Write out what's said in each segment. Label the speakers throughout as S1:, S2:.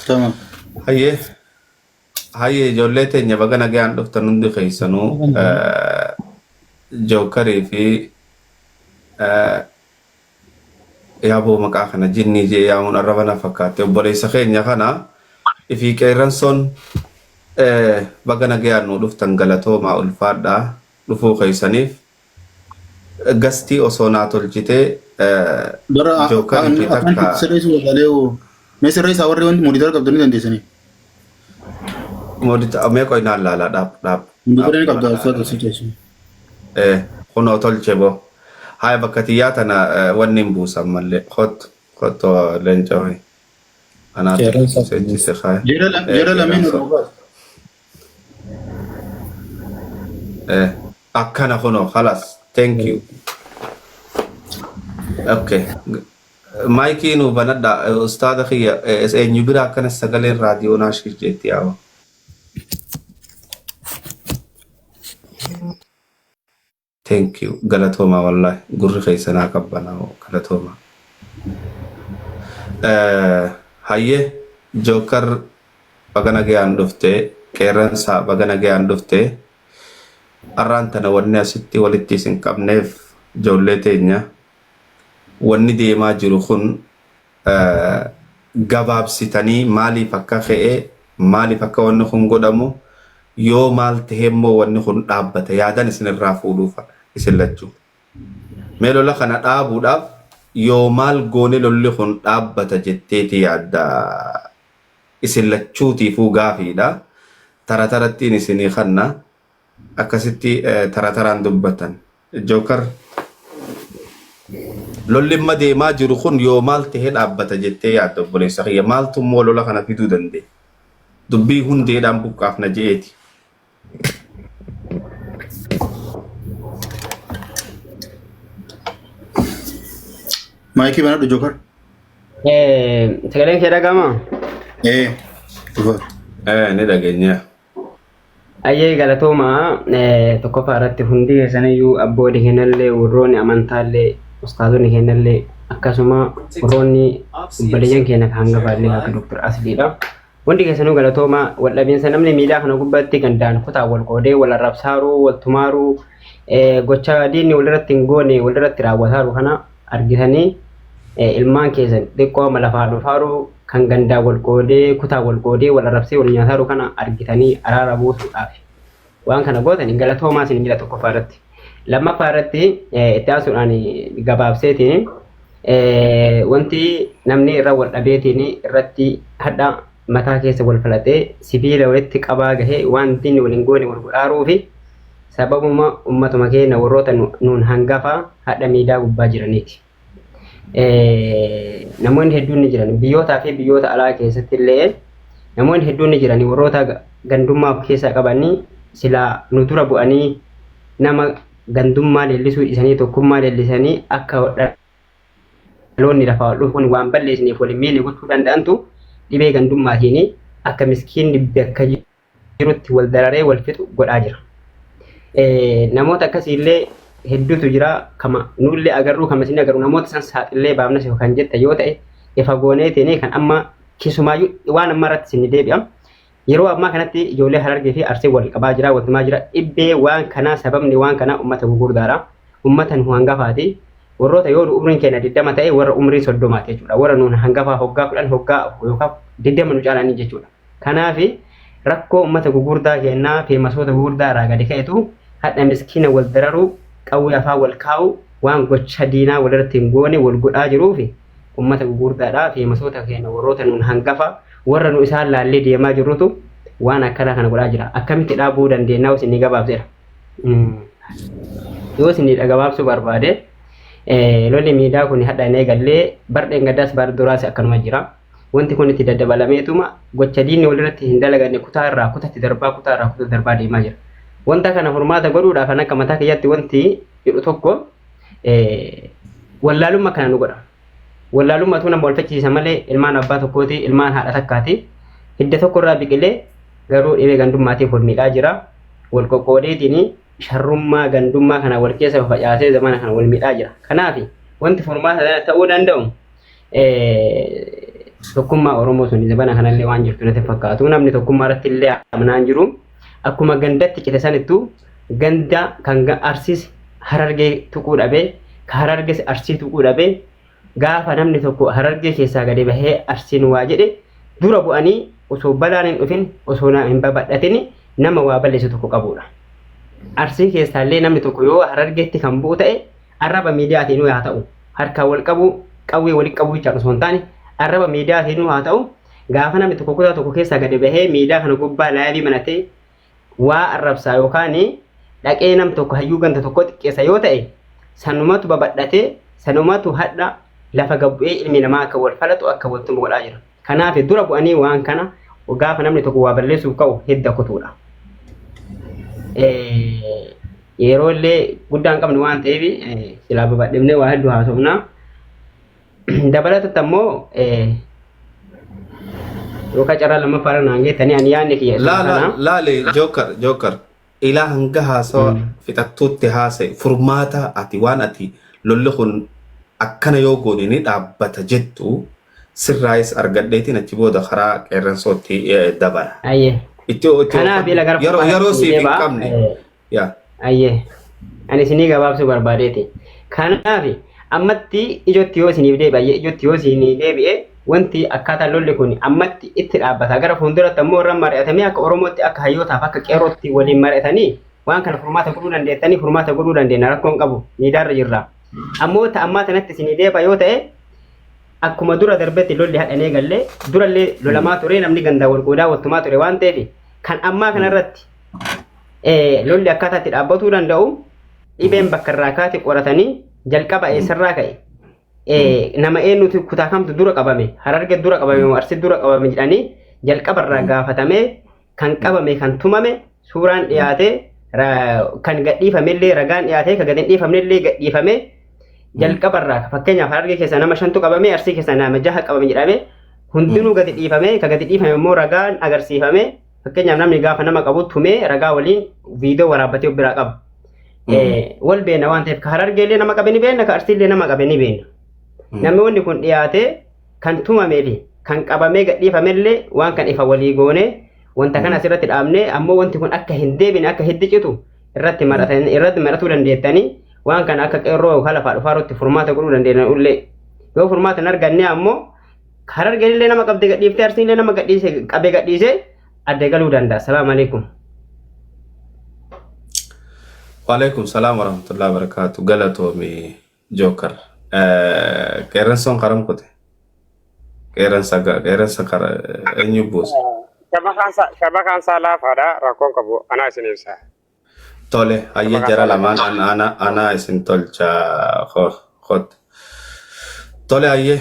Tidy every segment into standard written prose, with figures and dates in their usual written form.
S1: Tamam.
S2: Hayyee hayyee ijoollee teenya baga nagaan dhuftan hundi keessanuu jookarii fi yaaboo maqaa kana jinnii jee yaamuun arraba na fakkaate obboleessa keenya kana ifii qeerransoon baga nagaan nu dhuftan galatoomaa ulfaadhaa dhufuu keessaniif gastii osoo naa tolchitee
S1: Bara
S2: jookarii fi
S1: afaan
S2: takka
S1: sirreessuu barbaadee hoo. Mee sirreessaa warri wanti monitor qabdu ni dandeessanii.
S2: Mee qoynaan laalaa dhaab dhaab
S1: Monitor
S2: dhaab
S1: ni qabdu ustaad sirreessu.
S2: Kunoo tolche boo. Haya bakka tiyyaa tana wanni hin buusan mallee kottu kottu leenca hoyi. Anaatu
S3: Qeerransa
S2: seechise haya.
S1: Jera lameen
S2: Qeerransa.
S1: irraa baas.
S2: Akkana kunoo khalas thank you. Okay. Maayikii nuu banadha ustaada kiyya eenyu bira akkana sagaleen raadiyoo naashii jetti yaa'u. Thank you galatooma wallahi gurri keessa naa qabbanaa galatooma. Hayyee jookar baga nagayaan dhufte qeerransa baga nagayaan dhufte arraan tana wanni asitti walitti isin qabneef ijoollee teenya wanni deemaa jiru kun gabaabsitanii maaliif akka ka'e maaliif akka wanni kun godhamu yoo maal ta'e immoo wanni kun dhaabbata yaadan isin irraa fuudhuuf isin lachuu. Mee lola kana dhaabuudhaaf yoo maal goone lolli kun dhaabbata jetteeti yaadda isin lachuutiifuu gaafiidha. Tara tarattiin isinii kanna akkasitti tara taraan dubbatan. Jookar lolli amma deemaa jiru kun yoo maal ta'e dhaabbata jettee yaadda obboleessa kiyya maaltu immoo lola kana fiduu danda'e? Dubbii hundeedhaan buqqaafna je'eeti.
S1: Maayikii banadhu jookar.
S4: Sagaleen kee dhaga'amaa?
S1: Ee. Dhufa.
S2: Ni dhageenya.
S4: Ayyee galatooma tokkoffaa irratti hundi keessaniyyuu abboonni keenyallee warroonni amantaallee ustaazonni keenyallee akkasuma warroonni obboleeyyan keenya kan hangafaallee akka Dr. Asliidha. Hundi keessanuu galatooma wal dhabiinsa namni miidiyaa kana gubbaatti gandaan kutaa wal qoodee wal arrabsaaruu wal tumaaruu gocha diinni walirratti hin goone walirratti raawwataaru kana argitanii ilmaan keessan xiqqoo amma lafaa dhufaaru kan gandaa wal qoodee kutaa wal qoodee wal arrabsee wal nyaataaru kana argitanii araara buusuudhaaf waan kana gootan galatoomaa isin jira tokkoffaa irratti. Lammaffaa irratti itti aansuudhaan gabaabseetiin wanti namni irra wal dhabeetiin irratti hadha mataa keessa wal falaxee sibiila walitti qabaa gahee waan diinni wal hin goone wal godhaaruu fi sababuma ummatuma keenya warroota nuun hangafaa hadha miidaa gubbaa jiraniiti. Namoonni hedduun ni jiran biyyootaa fi biyyoota alaa keessatti illee namoonni hedduun ni jiran warroota gandummaa of keessaa qabanii silaa nu dura bu'anii nama gandummaa leellisuu dhiisanii tokkummaa leellisanii akka dhaloonni lafaa ol dhufu kun waan balleessiniif waliin miine gochuu danda'antu dhibee gandummaatiin akka miskiinni bakka jirutti wal dararee wal fixu godhaa jira. Namoota akkasiillee hedduutu jira kama nullee agarru kama isin agarru namoota san saaxillee baafnas kan jette yoo ta'e ifa gooneetiin kan amma keessumaayyuu waan amma irratti isin deebi'a. Yeroo ammaa kanatti ijoollee Harargee fi Arsee wal qabaa jira waltumaa jira dhibbee waan kanaa sababni waan kanaa uummata gurguddaadha. Uummata nu hangafaati. Warroota yoo nu umriin keenya 20 ta'e warra umrii 30ti jechuudha. Warra nuun hangafaa hoggaa 10 hoggaa yookaan 20 nu caalanii jechuudha. Kanaaf rakkoo uummata gugurdaa kennaa feemasoota gugurdaa irraa gadi ka'etu hadha miskiina wal dararuu qawwee afaan wal kaa'u waan gocha diinaa walirratti hin goone wal godhaa jiruufi uummata gugurdaadha feemasoota keenya warroota nuun hangafa warra nu isaan laallee deemaa jirrutu waan akkanaa kana godhaa jira. Akkamitti dhaabuu dandeenya yoo isin gabaabseera. Yoo isin gabaabsuu barbaade lolli miidaa kun hadha hin eegallee bardheen gaddaas bara duraas akkanuma jira. Wanti kun itti daddabalameetuma gocha diinni walirratti hin dalaganne kutaa irraa kutatti darbaa kutaa irraa kutatti darbaa deemaa jira. Wanta kana furmaata godhuudhaaf kan akka mataa kiyyaatti wanti jedhu tokko wallaalummaa kana nu godha. Wallaalummaatu nama wal faccisiisa malee ilmaan abbaa tokkooti ilmaan haadha takkaati. Hidda tokko irraa biqilee garuu dhibee gandummaatiif wal miidhaa jira. Wal qoqqoodeetiin sharrummaa gandummaa kana wal keessa facaasee zamana kana wal miidhaa jira. Kanaaf wanti furmaata ta'uu danda'u Tokkummaa Oromoo sun zabana kanallee waan jirtu natti fakkaatu. Namni tokkummaa irratti illee amanaa hin jiru. Akkuma gandatti cite sanittuu ganda kan Arsiis Harargee tuquu dhabee, ka Harargees Arsii tuquu dhabee, gaafa namni tokko Harargee keessaa gadi bahee Arsiin waa jedhe dura bu'anii osoo balaan hin dhufin, osoo hin babadhatin nama waa balleessu tokko qabudha. Arsii keessaallee namni tokko yoo Harargeetti kan bu'u ta'e arraba miidiyaatiin haa ta'u, harkaan wal qabuu, qawwee walitti qabuu jechaan osoo hin taane, arraba miidiyaatiin haa ta'u, gaafa namni tokko kutaa tokko keessaa gadi bahee miidiyaa kana gubbaa live banatee waa arrabsaa yookaan dhaqee nam tokko hayyuu ganda tokko xiqqeessa yoo ta'e, sanumatu babadhatee sanumatu hadha lafa gabbu'ee ilmi namaa akka wal falatu, akka wal tumu godhaa jira. Kanaaf dura bu'anii waan kana gaafa namni tokko waa balleessuuf ka'u hidda kutuudha. Yeroo illee guddaa hin qabnu waan ta'eef silaa babadhifnee waa hedduu haasofna. Dabalatatti ammoo yookaan carraa lammaffaa naan geettanii ani yaadni kiyya
S2: Laa laa laale, Joker, Joker, ilaa hanga haasawa fixattuutti haasa'e. Furmaata ati waan ati lolli kun akkana yoo goone ni dhaabbata jettu sirraayis argadheetiin achi booda karaa qeerransootti dabala.
S4: Ayyee.
S2: Itti itti
S4: Kanaaf ila gara
S2: yeroo yeroo siif hin
S4: deebi'a.
S2: qabne. Yaa.
S4: Ayyee. Ani isinii gabaabsuu barbaadeeti. Kanaaf ammatti ijootti yoo isiniif deebi'e, ijootti yoo isinii deebi'e, wanti akkaataa lolli kun ammatti itti dhaabbata. Gara fuulduratti ammoo irra mari'atamee akka Oromootti, akka hayyootaaf, akka qeerrootti waliin mari'atanii waan kana furmaata godhuu dandeettanii, furmaata godhuu dandeenya, rakkoon qabu miidiyaarra jirra. Ammoo ammaa tanatti isinii deebi'a yoo ta'e, akkuma dura darbetti lolli hadhanee gallee durallee lolamaa ture, namni gandaa wal qoodaa waltumaa ture waan ta'eef, kan ammaa kanarratti lolli akkaataa itti dhaabbatuu danda'u dhibeen bakka irraa kaate qoratanii, jalqaba eessarraa ka'e, nama eenyutu kutaa kamtu dura qabame, Hararge dura qabame moo Arsii dura qabame jedhanii jalqaba irraa gaafatamee, kan qabame kan tumame suuraan dhiyaate, kan gadhiifamellee ragaan dhiyaate, kan gadi hin dhiifamnellee gadhiifame, jalqaba irraa fakkeenyaaf Hararge keessa nama shantu qabame, Arsii keessa nama jaha qabame jedhame, hundinuu gadi dhiifame, kan gadi dhiifame immoo ragaan agarsiifame, fakkeenyaaf namni gaafa nama qabu tumee ragaa waliin viidiyoo waraabbatee of biraa qaba. Wal beena waan ta'eef, ka Harargeellee nama qabe ni beena, ka Arsiillee nama qabe ni beena. Namoonni kun dhiyaatee kan tumamee fi kan qabamee gadhiifamellee waan kan ifa walii goone, wanta kana asirratti dhaabne, ammoo wanti kun akka hin deebine, akka hiddi citu irratti maratan, irratti maratuu dandeettanii, waan kana akka qeerroo yookaan lafaa dhufaarutti furmaata godhuu dandeenya ullee. Yoo furmaata hin arganne ammoo Harargeellee nama qabdee gadhiiftee, Arsiillee nama gadhiise qabee gadhiise adda galuu danda'a. Salaamu alaikum.
S2: Waalaikum salaam warahmatullahi wabarakatuh. Galatoomi, Joker. Qeerransoon karam kute. Qeerransa qeerransa kara eenyu buuse?
S3: Shabakaan isaa laafaadha, rakkoon qabu, anaa isin ibsa.
S2: Tole, hayyee, jara lamaan ana ana isin tolcha kot. Tole, hayyee,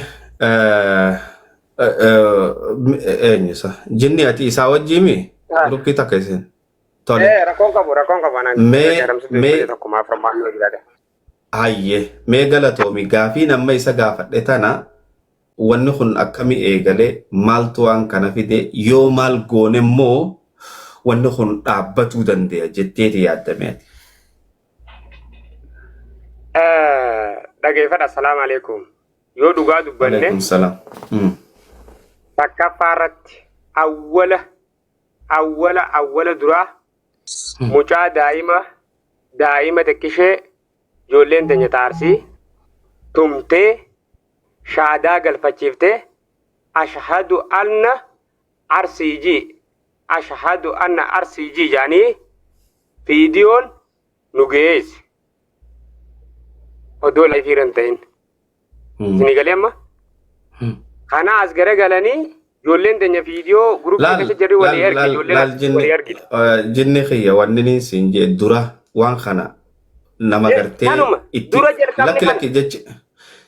S2: eenyu isa? Jinni ati isaa wajjimi? Gruppii takka isin. Tole.
S3: Rakkoon qabu, rakkoon qabu, anaan tokkumaa furmaanni yoo jiraate.
S2: Hayyee, mee galatoomi. Gaafii nama isa gaafadhe tana, wanni kun akkami eegale, maaltu waan kana fide, yoo maal goone immoo wanni kun dhaabbatuu danda'a jetteeti yaaddame ati?
S3: Dhageeffadha, assalaamu alaikum. Yoo dhugaa dubbanne,
S2: Alaikum salaam.
S3: Takkaffaa irratti awwala awwala awwala duraa mucaa daa'ima xiqqishee ijoolleen teenya taarsii tumtee shaadaa galfachiiftee, "Ashhadu anna Arsii ji, ashhadu anna Arsii ji" jedhanii viidiyoon nu geessi. Odoo live irra hin ta'in. Isinii galee amma? Kana as garagalanii ijoolleen teenya viidiyoo guruppii
S2: Laal
S3: keessa jirri walii
S2: laal
S3: erge,
S2: laal
S3: ijoolleen
S2: laal, jinni
S3: walii ergite.
S2: Jinni kiyya, wanni niin siin jee dura waan kana nama gartee
S3: Kanuma
S2: itti
S3: dura jalqabne
S2: lakki
S3: kana.
S2: Lakki,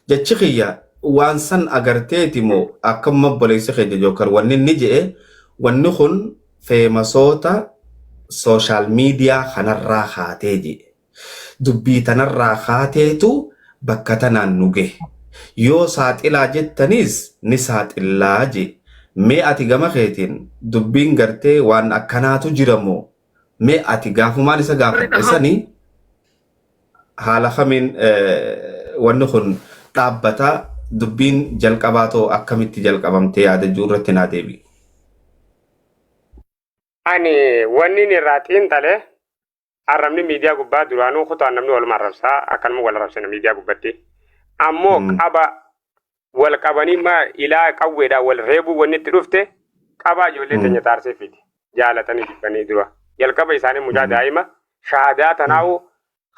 S2: jechi kiyya waan san agarteeti moo akkuma obboleessi keenya Jookar wanni inni je'e, wanni kun famousoota social media kanarraa kaatee je'e. Dubbii tanarraa kaateetu bakka tanaan nu gahe. Yoo saaxilaa jettanis ni saaxillaa jee. Mee ati gama keetiin dubbiin gartee waan akkanaatu jira moo, mee ati gaafumaan isa gaafadhe sani haala kamiin wanni kun dhaabbata? Dubbiin jalqabaa too akkamitti jalqabamte yaada jiru irratti naa deebi'i.
S3: Ani wanni inni irraa xiinxale, arrabni miidiyaa gubbaa duraanuu kutaan namni waluma arrabsaa, akkanuma wal arrabsina miidiyaa gubbatti. Ammoo qaba wal qabanii ma ilaa qawweedhaan wal reebuu wanni itti dhufte qabaa ijoollee teenya taarsee fidi. Jaalatanii jibbanii dura. Jalqaba isaanii mucaa daa'ima shaadaa tanaa'u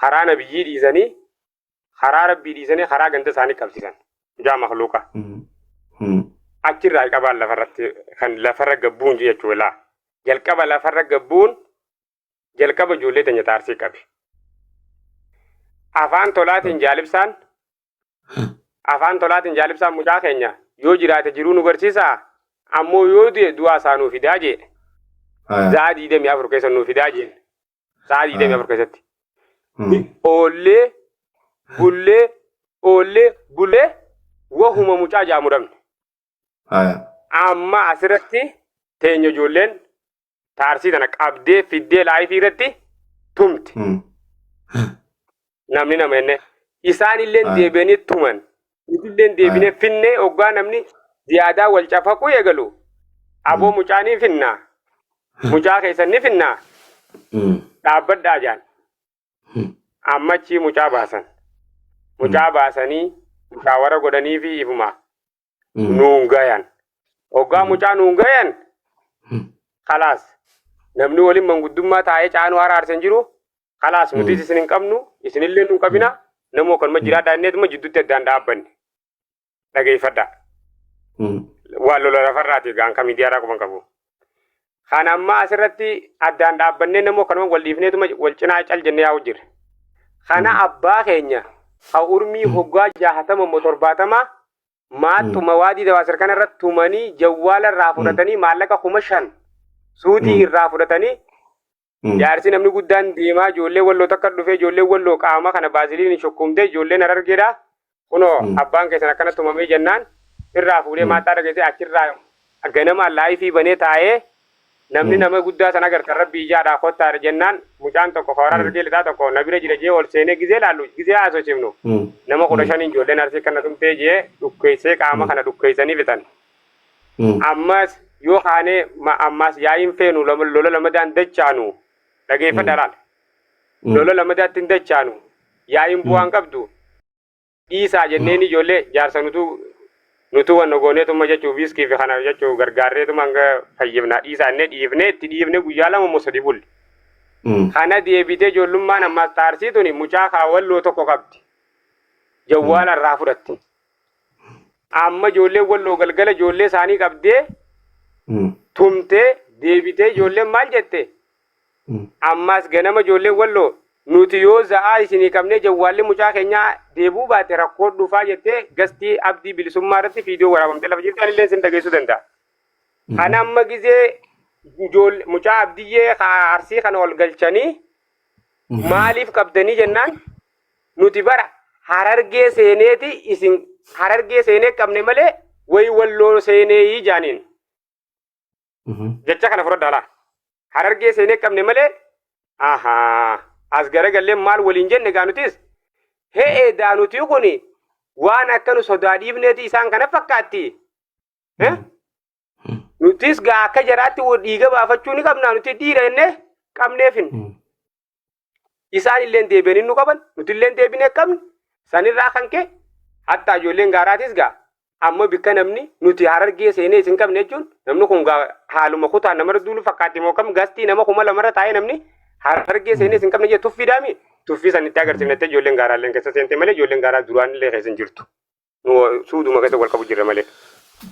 S3: karaa nabiyyii dhiisanii, karaa rabbii dhiisanii, karaa ganda isaanii qabsiisan. Mucaa makluuqa. Achirraa qabaan lafarratti kan lafarra gabbuun jechuudha laa. Jalqaba lafarra gabbuun jalqaba ijoollee teenya taarsii qabe. Afaan tolaatiin jaalibsaan, afaan tolaatiin jaalibsaan mucaa keenya yoo jiraate jiruu nu barsiisaa, ammoo yoo du'e du'aa isaa nuu fidaa jee. Za'a 24 keessa nuu fidaa jeen. Sa'a 24 keessatti. Oollee bullee, oollee bullee, wahuma mucaa jaamu dhabne. Amma asirratti teenya ijoolleen taarsii tana qabdee fiddee laayifii irratti tumte. Namni nama jenne. Isaan illee deebi'anii tuman. Nuti illee deebinee finnee hoggaa namni ziyaadaa wal cafaquu eegalu. Aboo mucaa ni finnaa. Mucaa keessan ni finnaa. Dhaabbadhaa jaan. Ammachii mucaa baasan. Mucaa baasanii mushaawara godhanii fi ifuma nuun gayan. Hoggaa mucaa nuun gayan, kalaas, namni waliin manguddummaa taa'ee caanuu araarse hin jiru. Kalaas, nutis isin hin qabnu, isinillee nu hin qabina, namoo kanuma jiraadhaa inneetuma jidduutti addaan dhaabbanne. Dhageeffadhaa. Waan lola lafarraati gaan kan miidiyaarraa quban qabu. Kan amma asirratti addaan dhaabbannee namoo kanuma wal dhiifneetuma wal cinaa cal jennee yaa'u jira. Kana abbaa keenya ka urmii hoggaa 60 moo 70 maaxxuma waadii dawaasir kana irratti tumanii jawwaala irraa fudhatanii maallaqa 5,000 suudii irraa fudhatanii, jaarsi namni guddaan deemaa ijoollee walloo takka dhufee, ijoollee walloo qaama kana baaziliin shukkumtee, ijoolleen harargeedha kunoo abbaan keessan akkana tumamee jennaan irraa fuudhee maaxxaa dhageessee, achirraa ganama laayifii banee taa'ee namni nama guddaa sana agartan rabbii ijaadhaa kottaadha jennaan, mucaan tokko kawaraa harargee lixaa tokko na bira jira jee ol seenee gizee laallu, gizee haasofsiifnu, nama 15n ijoolleen arsii kana tumtee jee dhukkeessee qaama kana dhukkeessanii fixan. Ammas yoo kaanee ammas yaa'iin feenu lola lamadaan dachaanu, dhageeffadha laal. Lola lamadaatti hin dachaanu, yaa'iin bu'aan qabdu dhiisaa jenneen ijoollee jaarsa nutuu wanna gooneetuma jechuu viiskii fi kana jechuu gargaarreetuma hanga fayyifnaa dhiisaa jennee dhiifnee itti dhiifnee guyyaa 2 moo 3 bulle. Kana deebitee ijoollummaan ammas taarsii tuni mucaa kaawwalloo tokko qabdi. Jawwaala irraa fudhatte. Amma ijoolleen walloo galgala ijoollee isaanii qabdee tumtee deebitee ijoolleen maal jette? Ammas ganama ijoolleen walloo nuti yoo za'aa isinii qabnee jawwaalli mucaa keenyaa deebuu baate rakkoo dhufaa jettee gastii abdii bilisummaa irratti viidiyoo waraabamtee lafa jirti, anillee isin dhageessuu danda'a. Kana amma gizee mucaa abdiyyee arsii kana ol galchanii maaliif qabdanii jennaan, nuti bara harargee seeneeti isin harargee seenee qabne malee wayi walloo seeneeyii jaaniin. Jecha kana fudhadhaa laa. Harargee seenee qabne malee, ahaa, as garagallee maal waliin jenne gaa nutis he'ee daa nuti kuni waan akka nu sodaa dhiifneeti isaan kana fakkaatti. Eh? Nutis gaa akka jaraatti dhiiga baafachuu ni qabnaa, nuti dhiira jennee qabneefin. Isaan illee deebi'anii nu qaban, nuti illee deebinee qabne. Sanirraa kan ka'e hatta ijoolleen gaaraatis gaa amma bikka namni nuti harargee seenee isin qabne jechuun, namni kun gaa haaluma kutaa namarra duulu fakkaatti moo kam, gastii nama 2000rra taa'ee namni harargee seenee isin qabne jee tuffiidhaami, tuffii san itti agarsiifnetti ijoolleen gaaraalleen keessa seente malee ijoolleen gaaraa duraan illee keessa hin jirtu. Nu suuduma keessa wal qabu jirra malee.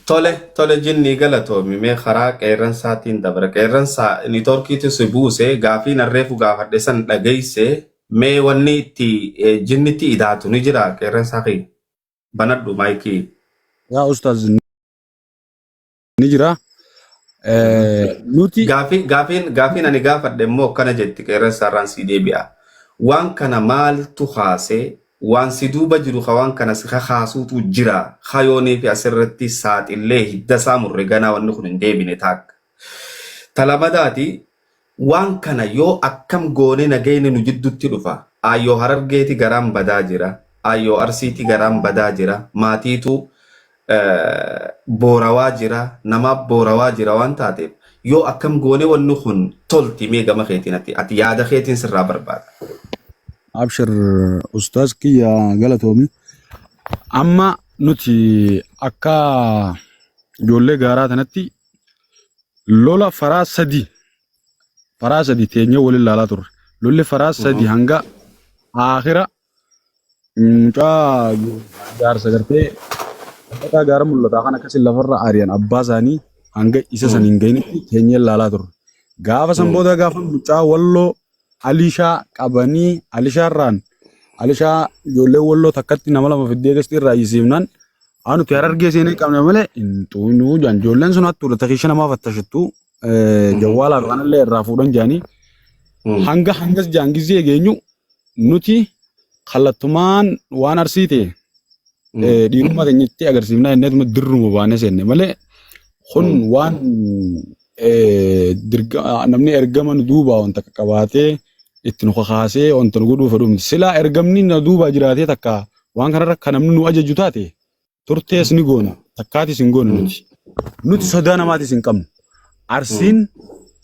S2: Tole, tole, jinnii galatoomi. Mee karaa qeerransaatiin dabra. Qeerransaa, niitoorkiitu si buuse, gaafiin arreefu gaafadhe san dhageesse. Mee wanni itti jinnitti idaatu ni jira, qeerransaa kiyya? Banadhu maayikii.
S1: Yaa ustaaz, ni jira. Nuti
S2: Gaafiin ani gaafadhe immoo akkana jetti, qeerransaarraan sii deebi'a. Waan kana maaltu kaasee, waan si duuba jiru ka waan kana si kakaasuutu jira. Kayoonii fi asirratti saaxillee hidda isaa murre ganaa wanni kun hin deebine taakka. Talamadaati waan kana yoo akkam goonee nagayni nu jidduutti dhufa. Aayyoo harargeeti garaan badaa jira. Ayyoo Arsiiti garaan badaa jira. Maatiitu boorawaa jira. Namaa boorawaa jira waan taateef yoo akkam goone wanni kun tolti mee gama keetiin ati ati yaada keetiin sirraa barbaada.
S5: Abshir ustaaz kiyya galatoomi. Amma nuti akka ijoollee gaaraa tanatti lola faraa sadi faraa sadi teenyee waliin laalaa turre. Lolli faraa sadi hanga aakhira mucaa jaarsa gartee dhaqaa gaara mul'ataa kan akkasii lafarra ari'an abbaa isaanii hanga isa san hin gahinitti teenyee laalaa turre. Gaafa san booda gaafa mucaa walloo Alishaa qabanii Alishaarraan Alishaa ijoollee walloo takkatti nama lama fiddee gasti irraa iyyisiifnaan haa nuti harargee seenee qabne malee hin xuunuu jaan ijoolleen sun hattuudha takiisha namaa fattashattu jawwaalaa fi kanallee irraa fuudhan jaanii hanga hangas jaan gizee geenyu nuti kallattumaan waan arsii ta'e dhiirummaa keenyatti agarsiifnaa jenneetuma dirruma baanee seenne malee kun waan namni ergama nu duubaa wanta qabaatee itti nu kakaasee wanta nu godhuu fedhu miti. Silaa ergamni na duubaa jiraatee takka waan kanarra kan namni nu ajaju taate turtees ni goona takkaatis hin goonu nuti. Nuti sodaa namaatis hin qabnu. Arsiin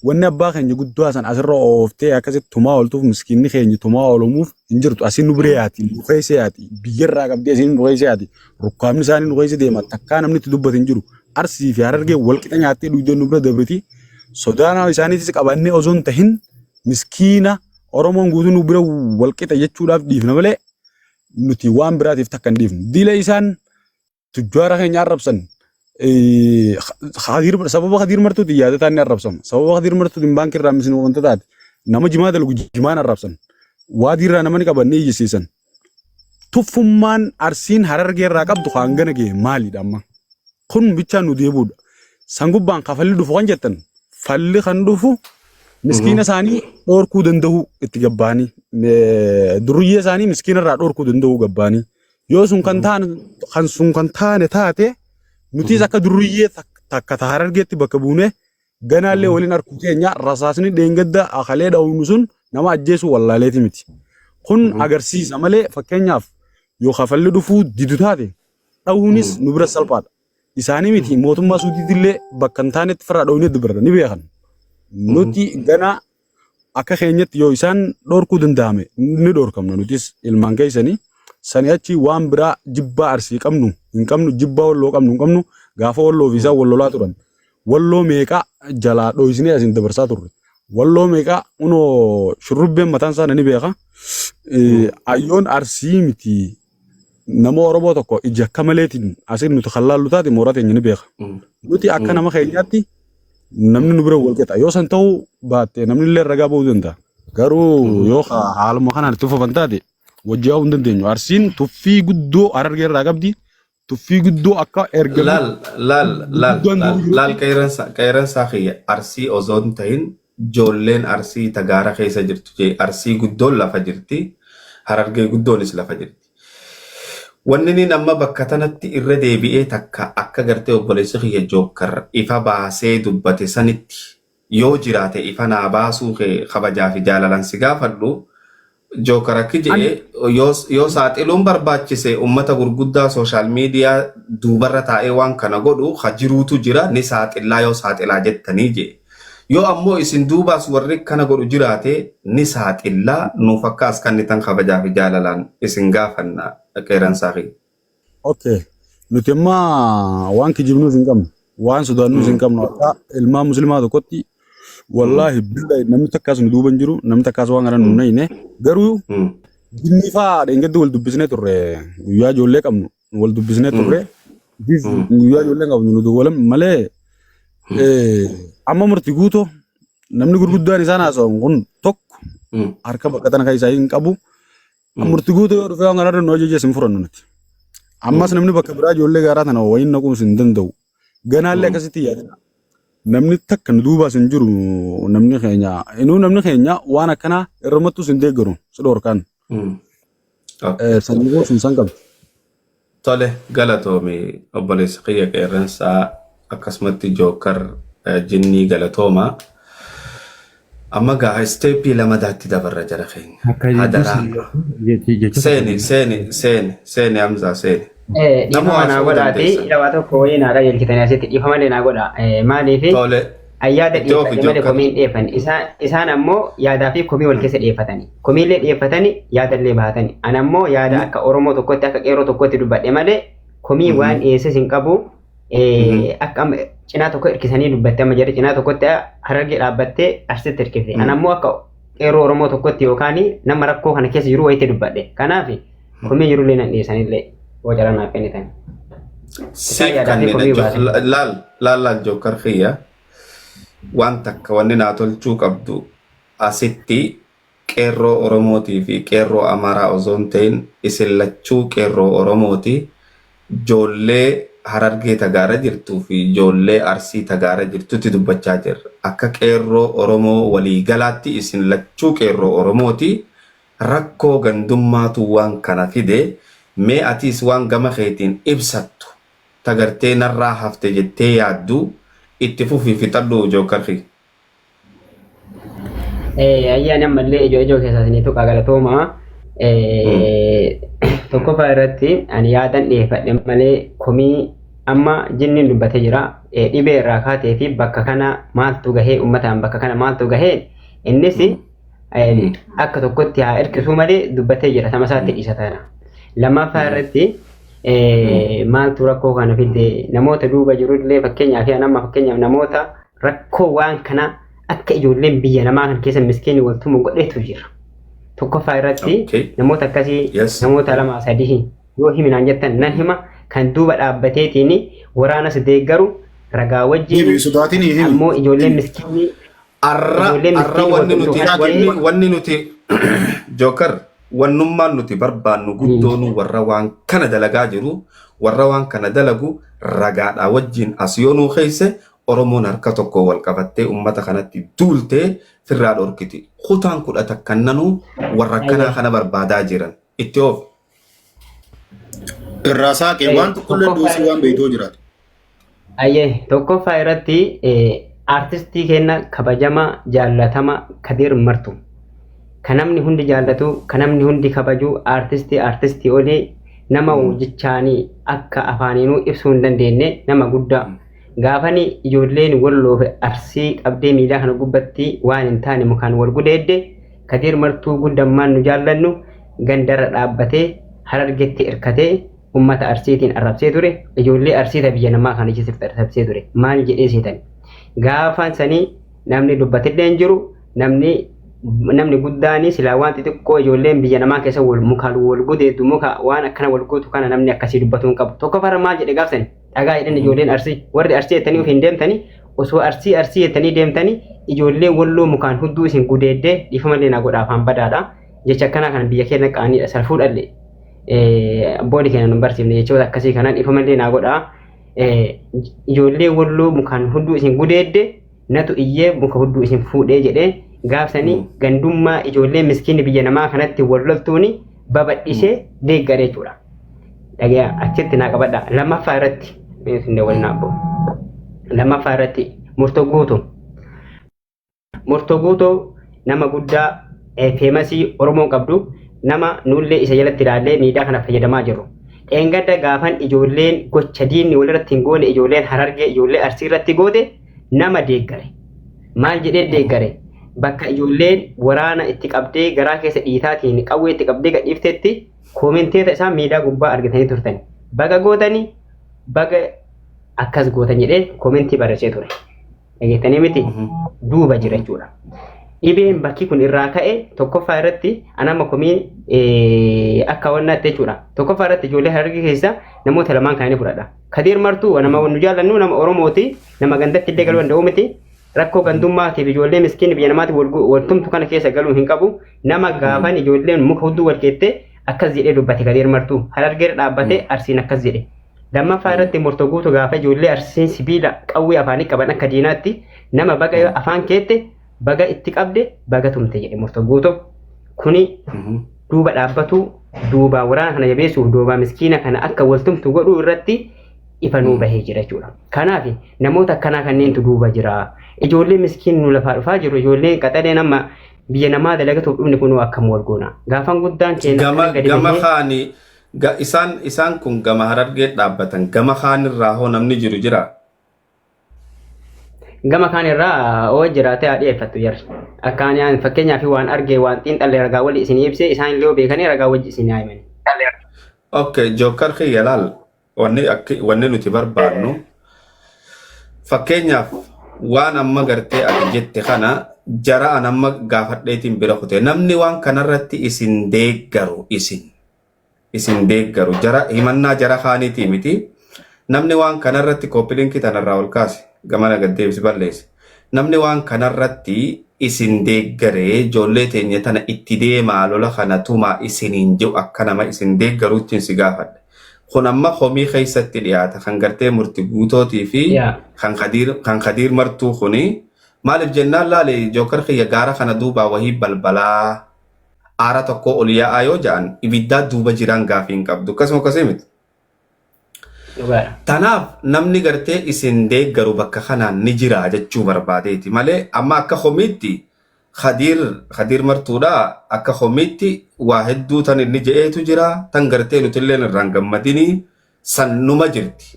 S5: wanni abbaa keenya guddaa san asirra ooftee akkasitti tumaa ooltuuf miskiinni keenya tumaa oolumuuf hin jirtu. Asiin nu bira yaati, nu keessa yaati, biyyarraa qabdee asiin nu keessa yaati. Rukkaamni isaanii nu keessa deema. Takkaa namni itti dubbatu hin jiru. Arsii fi Harargee wal qixa nyaattee dhugdee nu bira dabriti. Sodaa isaaniitis qabannee osoo hin tahin miskiina Oromoon guutuu nu bira wal qixa jechuudhaaf dhiifna malee nuti waan biraatiif takka hin dhiifnu. Dila isaan tujjaara keenya arrabsan sababa Khadiir Martuutiin yaadataan ni arrabsama. Sababa Khadiir Martuutiin baankii irraa misni wanta taate nama jimaa dalagu jimaan arrabsan. Waadii irraa nama ni qaban ni iyyisiisan. Tuffummaan Arsiin Harargee irraa qabdu kan hangana gahe maalidha amma? Kun bichaan nu deebuudha. San gubbaan kafalli dhufu kan jettan falli kan dhufu miskiina isaanii dhoorkuu danda'u itti gabbaanii duruyyee isaanii miskiina irraa dhoorkuu danda'u gabbaanii yoo sun kan taane kan sun kan taane taate nutis akka duruyyee takka ta Harargeetti bakka buune ganaallee waliin arkuu keenya rasaasni dheengadda akalee dhawnu sun nama ajjeesuu wallaaleeti miti. Kun agarsiisa malee fakkeenyaaf yoo kafalli dhufuu didu taate dhahuunis nu bira salphaadha. Isaanii miti mootummaa Suudiitillee bakka hin taanetti firraa dhoofnee dubbarra ni beekan. Nuti ganaa akka keenyatti yoo isaan dhorkuu danda'ame ni dhorkamna nutis ilmaan keessanii. Sani achi waan biraa jibbaa arsii qabnu hin qabnu jibbaa walloo qabnu hin qabnu gaafa walloo fi isaan wal lolaa turan. Walloo meeqa jalaa dhoysinee asiin dabarsaa turre. Walloo meeqa unoo shurrubbeen mataan isaa ni beeka. Ayyoon arsii miti nama Oromoo tokko ija akka maleetiin asiin nuti kan laallu taate mooraa teenya ni beeka. Nuti akka nama keenyaatti namni nu bira wal qixa. Yoo san ta'uu baatte namni illee ragaa ba'uu danda'a. Garuu yoo haaluma kanaan itti fufan taate wajji yaa'uu hin dandeenyu. Arsiin tuffii guddoo Harargee irraa qabdi. Tuffii guddoo akka ergamni
S2: Laal laal laal
S5: guddaan
S2: laal
S5: durii
S2: laal qeerransa qeerransaa kiyya arsii osoo hin ta'in ijoolleen arsii tagaara keessa jirtu jee arsii guddoon lafa jirti harargee guddoonis lafa jirti. Wanni inni amma bakka tanatti irra deebi'ee takka akka gartee obboleessi kiyya jookkar ifa baasee dubbate sanitti yoo jiraate ifa naa baasuu kee kabajaa fi jaalalaan si gaafadhu Jookar akki
S5: Ani
S2: je'e yoo saaxiluun barbaachise ummata gurguddaa sooshaal miidiyaa duubarra taa'ee waan kana godhu ka jiruutu jira ni saaxillaa yoo saaxilaa jettanii je'e. Yoo ammoo isin duubaas warri kana godhu jiraate ni saaxillaa nuuf akka as kannitan kabajaa fi jaalalaan isin gaafanna qeeransaa kiyya.
S5: Okay. Nuti amma waan kijibnuus hin qabnu, waan sodaannuus hin qabnu. Akka ilmaan muslimaa tokkotti wallaahi billahi namni takkaas nu duuba hin jiru, namni takkaas waan kana nu hin nayne. Garuu jinni fa'aa dheengaddi wal dubbisnee turre guyyaa ijoollee qabnu wal dubbisnee turre. Guyyaa ijoollee qabnu nu duwwalan malee amma murti guutoo namni gurguddaan isaan haasa'an kun tokko harka bakka tana keessaa hin qabu. Murti guutuu yoo dhufee waan kanarra nu ajajes hin furannu nuti. Ammas namni bakka biraa ijoollee gaaraa tana wayiin naquus hin danda'u. Ganaallee akkasitti yaadina. Namni takka nu duubaas hin jiru namni keenya. Inuu namni keenya waan akkanaa irrumattus hin deeggaru si dhorkaan. Sanyii sun san qabdi.
S2: Tole galatoomi obboleessa kiyya qeerransaa akkasumatti jookar jinnii galatooma. Amma gaa isteeppii lamadaatti dabarra jara keenya.
S6: Akka jechuun
S2: Hadaraa.
S6: jecha
S2: Seeni seeni seeni seeni Hamzaa seeni. Nama
S4: Dhiifama naa
S2: haasa'uu
S4: godhaati.
S2: dandeessa.
S4: Ila waa tokko wayii naa qajeelchitanii asitti dhiifama illee naa godha. Maaliifi
S2: Tole.
S4: ayyaada
S2: Itti ofi
S4: dhiyeeffate malee
S2: jokkar.
S4: komii hin dhiyeeffanne. Isaan ammoo yaadaa fi komii wal keessa dhiyeeffatani. Komiillee dhiyeeffatani yaadallee bahatani. Ani ammoo yaada akka Oromoo tokkotti akka qeerroo tokkotti dubbadhe malee komii waan dhiyeesses hin qabu. Akka amma cinaa tokko hirkisanii dubbatte amma jedhe cinaa tokkotti Harargee dhaabbattee Arsitti hirkifte. Ani ammoo akka qeerroo Oromoo tokkotti yookaan nama rakkoo kana keessa jiru wayitti dubbadhe. Kanaaf komii jirullee nan dhiyeessanillee yoo carraa naaf kennitan. Isaan
S2: Siif
S4: yaadaa fi
S2: kanneen
S4: komii baasan.
S2: laal laal laal jokkar kiyya waan takka wanni naa tolchuu qabdu asitti qeerroo Oromootii fi qeerroo Amaaraa osoo hin ta'in isin lachuu qeerroo Oromooti ijoollee Harargee tagaara jirtuu fi ijoollee Arsii tagaara jirtutti dubbachaa jirra. Akka qeerroo Oromoo waliigalaatti isin lachuu qeerroo Oromooti rakkoo gandummaatu waan kana fide mee atiis waan gama keetiin ibsattu tagartee narraa hafte jettee yaaddu itti fufii fixadhu jookarri.
S4: Ayyaan ammallee ijoo ijoo keessaa isinii tuqaa galatooma. Tokkoffaa irratti ani yaadan dhiyeeffadhe malee komii amma jinniin dubbatee jira. Dhibee irraa kaatee fi bakka kana maaltu gahee uummataan bakka kana maaltu gahee innis akka tokkotti haa hirkisuu malee dubbatee jira sama isaatti dhiisa tana. Lammaffaa irratti maaltu rakkoo kana fide namoota duuba jirullee fakkeenyaaf yaa nama fakkeenyaaf namoota rakkoo waan kana akka ijoolleen biyya namaa kan keessa miskiinni waltumu godhetu jira. Tokkoffaa irratti
S2: Okay.
S4: namoota akkasii
S2: Yes.
S4: namoota lama sadii yoo himinaan jettan nan hima kan duuba dhaabbateetiin waraanas deeggaru ragaa wajjin
S1: Himi sodaatiin himi.
S4: ammoo ijoolleen miskiinni
S2: Arra
S4: ijoolleen
S2: arra
S4: miskiinni
S2: wanni
S4: waltumtu
S2: nuti
S4: kana
S2: wanni
S4: ta'ee
S2: wanni nuti jookar wannummaan nuti barbaannu guddoonu warra waan kana dalagaa jiru warra waan kana dalagu ragaadhaa wajjin as yoo nuu keesse Oromoon harka tokko wal qabattee uummata kanatti duultee firraa dhorkiti. Kutaan kudha takkannanuu warra akkanaa kana barbaadaa jiran. Itti oof.
S1: Irraa saaqee waan tokkollee
S4: tokkoffaa
S1: dhoosii waan
S4: irratti
S1: beeytoo jiraatu.
S4: Ayyee tokkoffaa irratti aartistii keenya kabajama jaallatama Kadir Martu. Kan namni hundi jaallatu, kan namni hundi kabaju, aartistii aartistii olii nama jechaanii akka afaaniinuu ibsuu hin dandeenye nama guddaa. Gaafani ijoolleen walloo fi arsii qabdee miidiyaa kana gubbatti waan hin taane mukaan wal gudeedde Kadir Martuu guddammaan nu jaallannu gandarra dhaabbatee Harargetti hirkatee ummata arsiitiin arrabsee ture ijoollee arsiita biyya namaa kana keessatti arrabsee ture maal jedhee seetan gaafa sanii namni dubbatillee hin jiru namni namni guddaan silaa waan xixiqqoo ijoolleen biyya namaa keessa wal mukaan wal gudeetu muka waan akkana wal gootu kana namni akkasii dubbatuu hin qabu tokko fara maal jedhe gaafsani dhagaa jedhan ijoolleen arsii warri arsii jettanii of hin deemtanii osoo arsii arsii jettanii deemtanii ijoollee walloo mukaan hudduu isin gudeeddee dhiifama illee naa godha afaan badaadha jecha akkanaa kana biyya keenya qaaniidha salfuu dhalle abboonni keenya nu barsiifne jechoota akkasii kanaan dhiifama illee naa godha ijoollee walloo mukaan hudduu isin gudeedde natu iyyee muka hudduu isin fuudhee jedhee gaafsanii gandummaa ijoollee miskiinni biyya namaa kanatti wal loltuuni babadhisee deeggare jechuudha. Dhagaya achitti naa qabadha. Lammaffaa irratti lammaffaa irratti murtoo guutuu. Murtoo guutuu nama guddaa feemasii Oromoon qabdu nama nullee isa jalatti ilaallee miidiyaa kana fayyadamaa jirru. Dheengadda gaafan ijoolleen gocha diinni walirratti hin goone ijoolleen Harargee ijoollee Arsii irratti goote nama deeggare. Maal jedhee deeggare? Bakka ijoolleen waraana itti qabdee garaa keessa dhiitaatiin qawwee itti qabdee gadhiiftetti koomenteeta isaa miidiyaa gubbaa argatanii turtan. Baga gootanii baga akkas gootan jedhee koomentii barreessee ture. Dhageettanii miti duuba jira jechuudha. Dhibeen bakki kun irraa ka'e tokkoffaa irratti anama komiin akka wannaatti jechuudha. Tokkoffaa irratti ijoollee Harargee keessa namoota lamaan kan inni fudhadha. Kadir Martuu nama nu jaallannu nama Oromooti nama gandatti illee galuu danda'u miti. Rakkoo gandummaatiif ijoollee miskiin biyya namaatti wal tumtu kana keessa galuu hin qabu. Nama gaafan ijoolleen muka hudduu wal keettee akkas jedhee dubbate Kadir Martuu. Harargee dhaabbatee Arsiin akkas jedhe. Lammaffaa irratti murtoo guutuu gaafa ijoollee Arsiin sibiila qawwee afaanii qaban akka diinaatti nama baga afaan keette baga itti qabde baga tumte jedhe murtoo guutuu. Kuni duuba dhaabbatu duuba waraana kana jabeessuuf duuba miskiina kana akka waltumtu godhuu irratti Ifa nuu bahee jira jechuudha. Kanaaf namoota akkanaa kanneentu duuba jira. Ijoollee miskiin nu lafaa dhufaa jiru, ijoollee qaxaleen amma biyya namaa dalagatuuf dhufne kunoo akkam wal goona. Gaafan guddaan keenya
S2: Gama
S4: akkana gadi
S2: gama
S4: bahee
S2: kaani isaan isaan kun gama Harargee dhaabbatan, gama kaanirraa hoo namni jiru jira.
S4: Gama kaan irraa oo jiraate haa dhiyeeffattu jarri. Akka ani fakkeenyaaf waan arge, waan xiinxalle ragaa wali isin ibsee, isaan illee yoo beekanii ragaa wajji isin haa himani.
S2: Okay, Jookar kiyya, laal, wanni akki wanni nuti barbaannu, fakkeenyaaf waan amma gartee ati jette kana jara an amma gaafadheetiin bira kute, namni waan kanarratti isin deeggaru, isin deeggaru, jara himannaa jara kaaniitii miti, namni waan kanarratti copy link tanarraa ol kaase gamana gad deebisi balleesse, namni waan kanarratti isin deeggaree ijoollee teenya tana itti deemaa, lola kana tumaa isiniin jiru, akka nama isin deeggaruutti si gaafadhe. Kun amma komii keessatti dhiyaata kan gartee murti guutootii fi kan Khadiir Martuu kuni maaliif jennaan, laale Jookar kiyya, gaara kana duubaa wahii balbalaa aara tokko ol yaa'aa yoo ja'an ibiddaa duuba jiraan gaafii hin qabdu, akkasuma akkasii miti.
S4: Dhugaadha.
S2: Tanaaf namni gartee isin deeggaru bakka kanaan ni jira jechuu barbaadeeti malee, amma akka komiitti Khadiir Martuudha akka komiitti waa hedduu tan inni je'eetu jira, tan gartee nutilleen irraan gammadinii san numa jirti.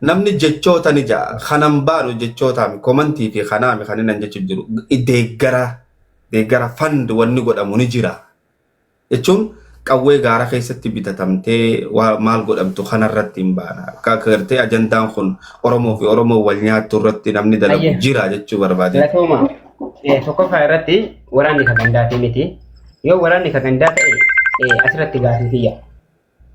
S2: Namni jechoota ni ja'a, kanan baanu jechootaami komantii fi kanaami kan inni jechu jiru, deeggara fund wanni godhamu ni jira. Jechuun qawwee gaara keessatti bitatamtee waa maal godhamtu kanarratti hin baana. Akka gartee ajandaan kun Oromoo fi Oromoo wal nyaattu irratti namni dalagu jira jechuu barbaade.
S4: Galatooma. Tokkoffaa irratti waraanni ka gandaatii miti. Yoo waraanni ka gandaa ta'e, asirratti gaafii kiyya.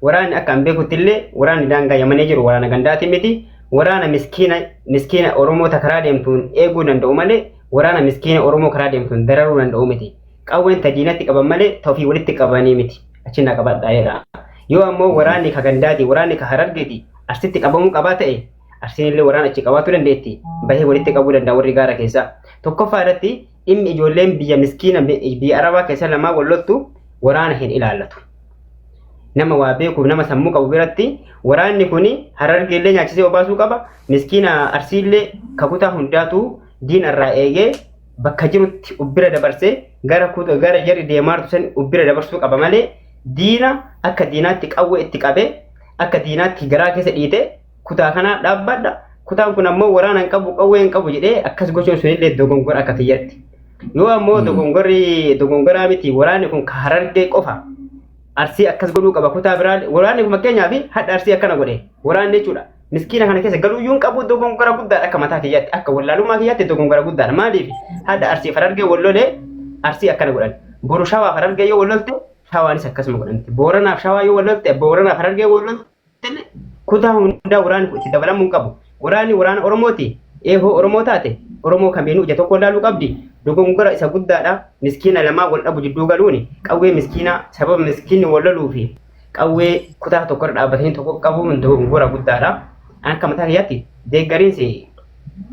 S4: Waraanni akka an beekutti illee waraanni daangaa Yamanii jiru waraana gandaatii miti. Waraana miskiina miskiina Oromoota karaa deemtuun eeguu danda'u malee waraana miskiina Oromoo karaa deemtuun dararuu danda'u miti. Qawween ta diinatti qaban malee ta ofii walitti qabanii miti. Achi na qabadhaa jedha. Yoo ammoo waraanni ka gandaati, waraanni ka Harargeeti Arsitti qabamuu qabaa ta'e, Arsiin illee waraana achi qabaachuu dandeetti. Bahee walitti qabuu danda'a warri gaara keessaa. Tokkoffaa irratti dhimmi ijoolleen biyya miskiina biyya Arabaa keessa lamaa wal loltu waraana hin ilaallatu. Nama waa beekuuf nama sammuu qabu biratti waraanni kun Harargeellee nyaachisee obaasuu qaba. Miskiina Arsiillee kakutaa hundaatu diina irraa eegee bakka jirutti ubbira dabarsee gara jarri deemaartu san ubbira dabarsuu qaba malee, diina akka diinaatti qawwee itti qabee, akka diinaatti garaa keessa dhiite, kutaa kanaa dhaabbadha. Kutaan kun ammoo waraana hin qabu, qawwee hin qabu jedhee akkas gochuun sunillee dogongora akka kiyyatti. Yoo ammoo dogongorri dogongoraa miti, waraanni kun ka Harargee qofa Arsii akkas godhuu qaba, kutaa biraa waraanni kun fakkeenyaaf hadha Arsii akkana godhe waraanni jechuudha. Miskiina kana keessa galuu iyyuu hin qabu, dogongora guddaadha akka mataa kiyyaatti, akka wallaalummaa kiyyaatti dogongora guddaadha. Maaliif hadha Arsii Harargee wal lolee Arsii akkana godhan? Boru Shawaa Harargee yoo wal lolte Shawaanis akkasuma godhamti. Booranaaf Shawaa yoo wal lolte, Booranaaf Harargee wal lolte, kutaa hundaa waraanni kun itti dabalamuu hin qabu. Waraanni waraana Oromooti. Eehoo Oromoo taate Oromoo kamiinuu ija tokko ilaaluu qabdi. Dogongora isa guddaadha. Miskiina lamaa wal dhabu jidduu galuuni qawwee miskiinaa sababa miskiinni wal loluu fi qawwee kutaa tokkorra dhaabbatanii tokko qabuun dogongora guddaadha. Akka mataa kiyyaatti deeggariinsi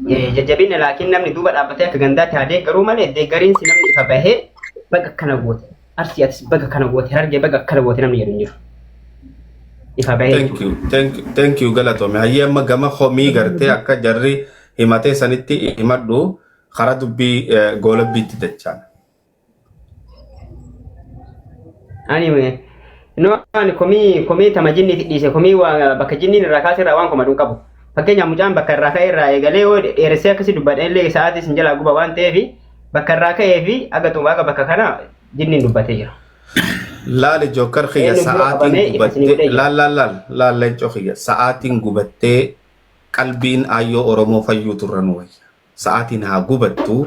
S4: jajjabina, laakiin namni duuba dhaabbatee akka gandaatti haa deeggaruu malee, deeggariinsi namni ifa bahee baga akkana goote Arsii, atis baga kana goote Harargee, baga akkana goote namni jedhu hin jiru. Ifa bahee
S2: Thank you, thank you, thank you, galatoomi. Hayyee, amma gama komii gartee akka jarri himatee sanitti himadhu, karaa dubbii goolabbiitti dachaan.
S4: Ani no, ani komii tama jinniiti dhiise, komii waa bakka jinniin irraa kaase irraa waan komadhu hin qabu. Fakkeenyaaf mucaan bakka irraa ka'e irraa eegalee yoo dheeressee akkasii dubbadhe illee sa'aatii isin jalaa guba waan ta'eef, bakka irraa ka'ee fi aga xuma aga bakka kana jinniin dubbatee jira.
S2: Laali Jookar kiyya,
S4: Eenyu dura
S2: sa'aatiin
S4: qabamee ifa isinii
S2: gubattee
S4: godhee jira.
S2: Laal laal laal laal leencoo kiyya, sa'aatiin gubattee qalbiin aayyoo Oromoo fayyuu turra nu wayya. Sa'aatiin haa gubattu.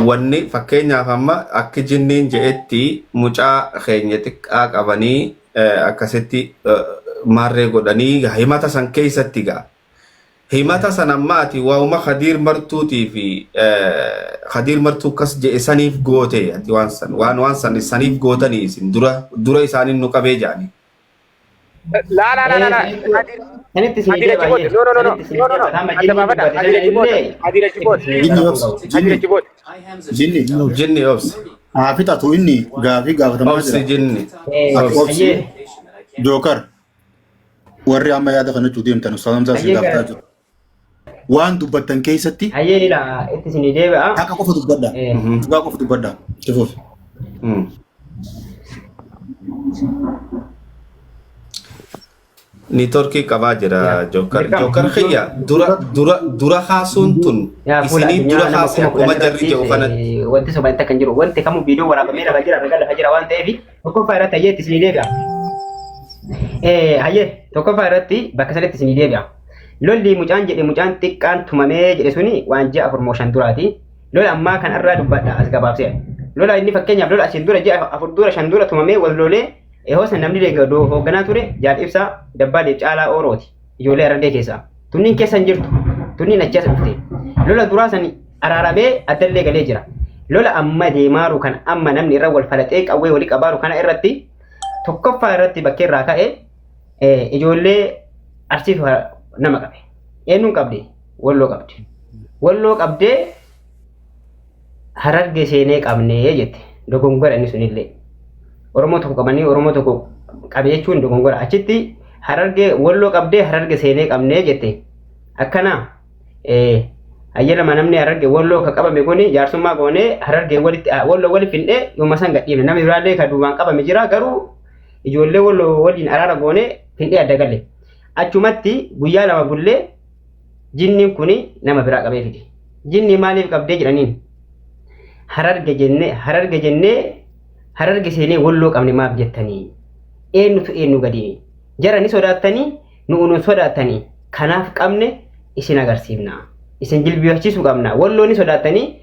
S2: Wanni fakkeenyaaf amma akki jinniin je'etti mucaa keenya xiqqaa qabanii akkasitti maarree godhanii himata san keessatti ga'a. Himata san amma ati waa'uma Khadiir Martuutii fi Khadiir Martuu akkas je'e saniif goote, ati waan san waan san saniif gootanii isin dura dura isaaniin nu qabee ja'anii.
S3: Laa laa laa laa.
S4: Sanitti isinii
S3: Hadiira
S4: deeba.
S3: Jibooti. No, no, no, no.
S4: Sanitti isinii
S3: No, no, no.
S4: deeba. Amma
S3: Adda
S4: jinniin
S3: baafadha.
S4: dubbate
S3: Hadiira
S4: sana
S3: Jiboota.
S4: illee
S3: Hadiira Jiboota.
S1: Jinni obsi.
S3: Hadiira
S1: Jinni.
S3: Jiboota.
S1: Jinni.
S2: Jinni obsi.
S1: Haa fixatu, inni gaafii gaafatamaa
S2: Obsi
S1: jira.
S2: jinni.
S1: Ati obsi.
S4: Ayyee.
S1: Jookar. Warri amma yaada kana jechuu deemtan Ustaaz Hamzaa si
S4: Hayyee
S1: gaafataa
S4: gara
S1: jiru. Waan dubbattan keessatti
S4: hayyee ilaa itti isinii deebi'a.
S1: haqa qofa dubbadha.
S4: Eh,
S1: Dhugaa qofa dubbadha. Itti fufi.
S2: Niitoorkii qabaa jira
S4: Yaa
S2: Jookar.
S4: dirqama.
S2: Jookar kiyya dura dura dura kaasuun tun
S4: Yaa fuula
S2: isinii
S4: addunyaa
S2: dura
S4: nama
S2: kaase
S4: kuma
S2: akkuma
S4: kudhan
S2: jarri
S4: irratti
S2: jedhu kanatti.
S4: wanti sobaan takka hin jiru. Wanti kamuu viidiyoo waraabamee lafa jira ragaa lafa jira waan ta'eef tokkoffaa irratti hayyee itti isinii deebi'a. Hayyee tokkoffaa irratti bakka sanitti isinii deebi'a. Lolli mucaan jedhe mucaan xiqqaan tumamee jedhe suni waan ji'a 4 moo 5 duraati. Lola ammaa kan irraa dubbadha as gabaabsee. Lola inni fakkeenyaaf lola asiin dura ji'a 4 dura 5 dura tumamee wal lolee ehoo san namni hoogganaa ture Jaal Ibsaa Dabbaalee Caalaa Oorooti. Ijoollee Harargee keessaa. Tunniin keessa hin jirtu. Tunniin achi as dhufte. Lola duraa san araaramee addallee galee jira. Lola amma deemaaru kan amma namni irra wal falaxee qawwee walii qabaaru kana irratti tokkoffaa irratti bakkee irraa ka'e ijoollee Arsiitu nama qabe. Eenyuun qabde? Walloo qabde. Walloo qabdee Harargee seenee qabnee jette. Dogongora inni sunillee. Oromoo tokko qabanii Oromoo tokko qabe jechuun dogongora. Achitti Harargee Walloo qabdee Harargee seenee qabnee jette. Akkana ayyalama namni Harargee Walloo ka qabame kuni jaarsummaa goonee Harargee walitti Walloo walitti findhee yooma san gadhiifne. Namni biraallee ka duubaan qabame jira garuu ijoollee Walloo waliin araara goonee findhee adda galle. Achumatti guyyaa lama bullee jinniin kuni nama biraa qabee fide. Jinni maaliif qabdee jedhaniin? Hararge jennee Hararge jennee Hararge seenee Walloo qabne maaf jettanii? Eenyutu eenyu gadi? Jara ni sodaattanii nu nu sodaattanii kanaaf qabne isin agarsiifna. Isin jilbifachiisuu qabna. Walloo ni sodaattanii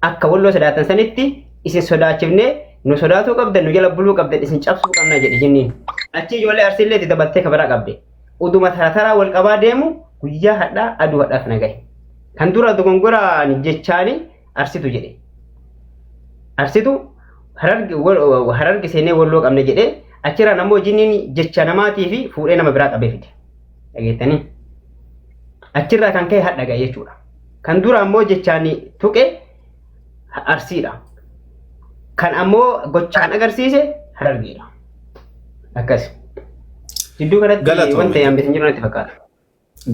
S4: akka Walloo sodaattan sanitti isin sodaachifnee nu sodaatuu qabdan nu jala buluu qabdan isin cabsuu qabna jedhe jinniin. Achi ijoollee Arsiillee itti dabaltee kabaraa qabde. Uduma tara taraa wal qabaa deemu guyyaa hadhaa aduu hadhaa kana gahe. Kan dura dogongoraan jechaani Arsitu jedhe. Arsitu Hararge seenee Walloo qabne jedhee achirraan ammoo jinniin jecha namaatii fi fuudhee nama biraa qabee fide. Dhageettanii? Achirraa kan ka'e hadha gahe jechuudha. Kan dura ammoo jechaan tuqe Arsiidha. Kan ammoo gochaan agarsiise Harargeedha. Akkas. Jidduu kanatti
S2: Galatoomi.
S4: wanta yaambisan jiru natti fakkaata.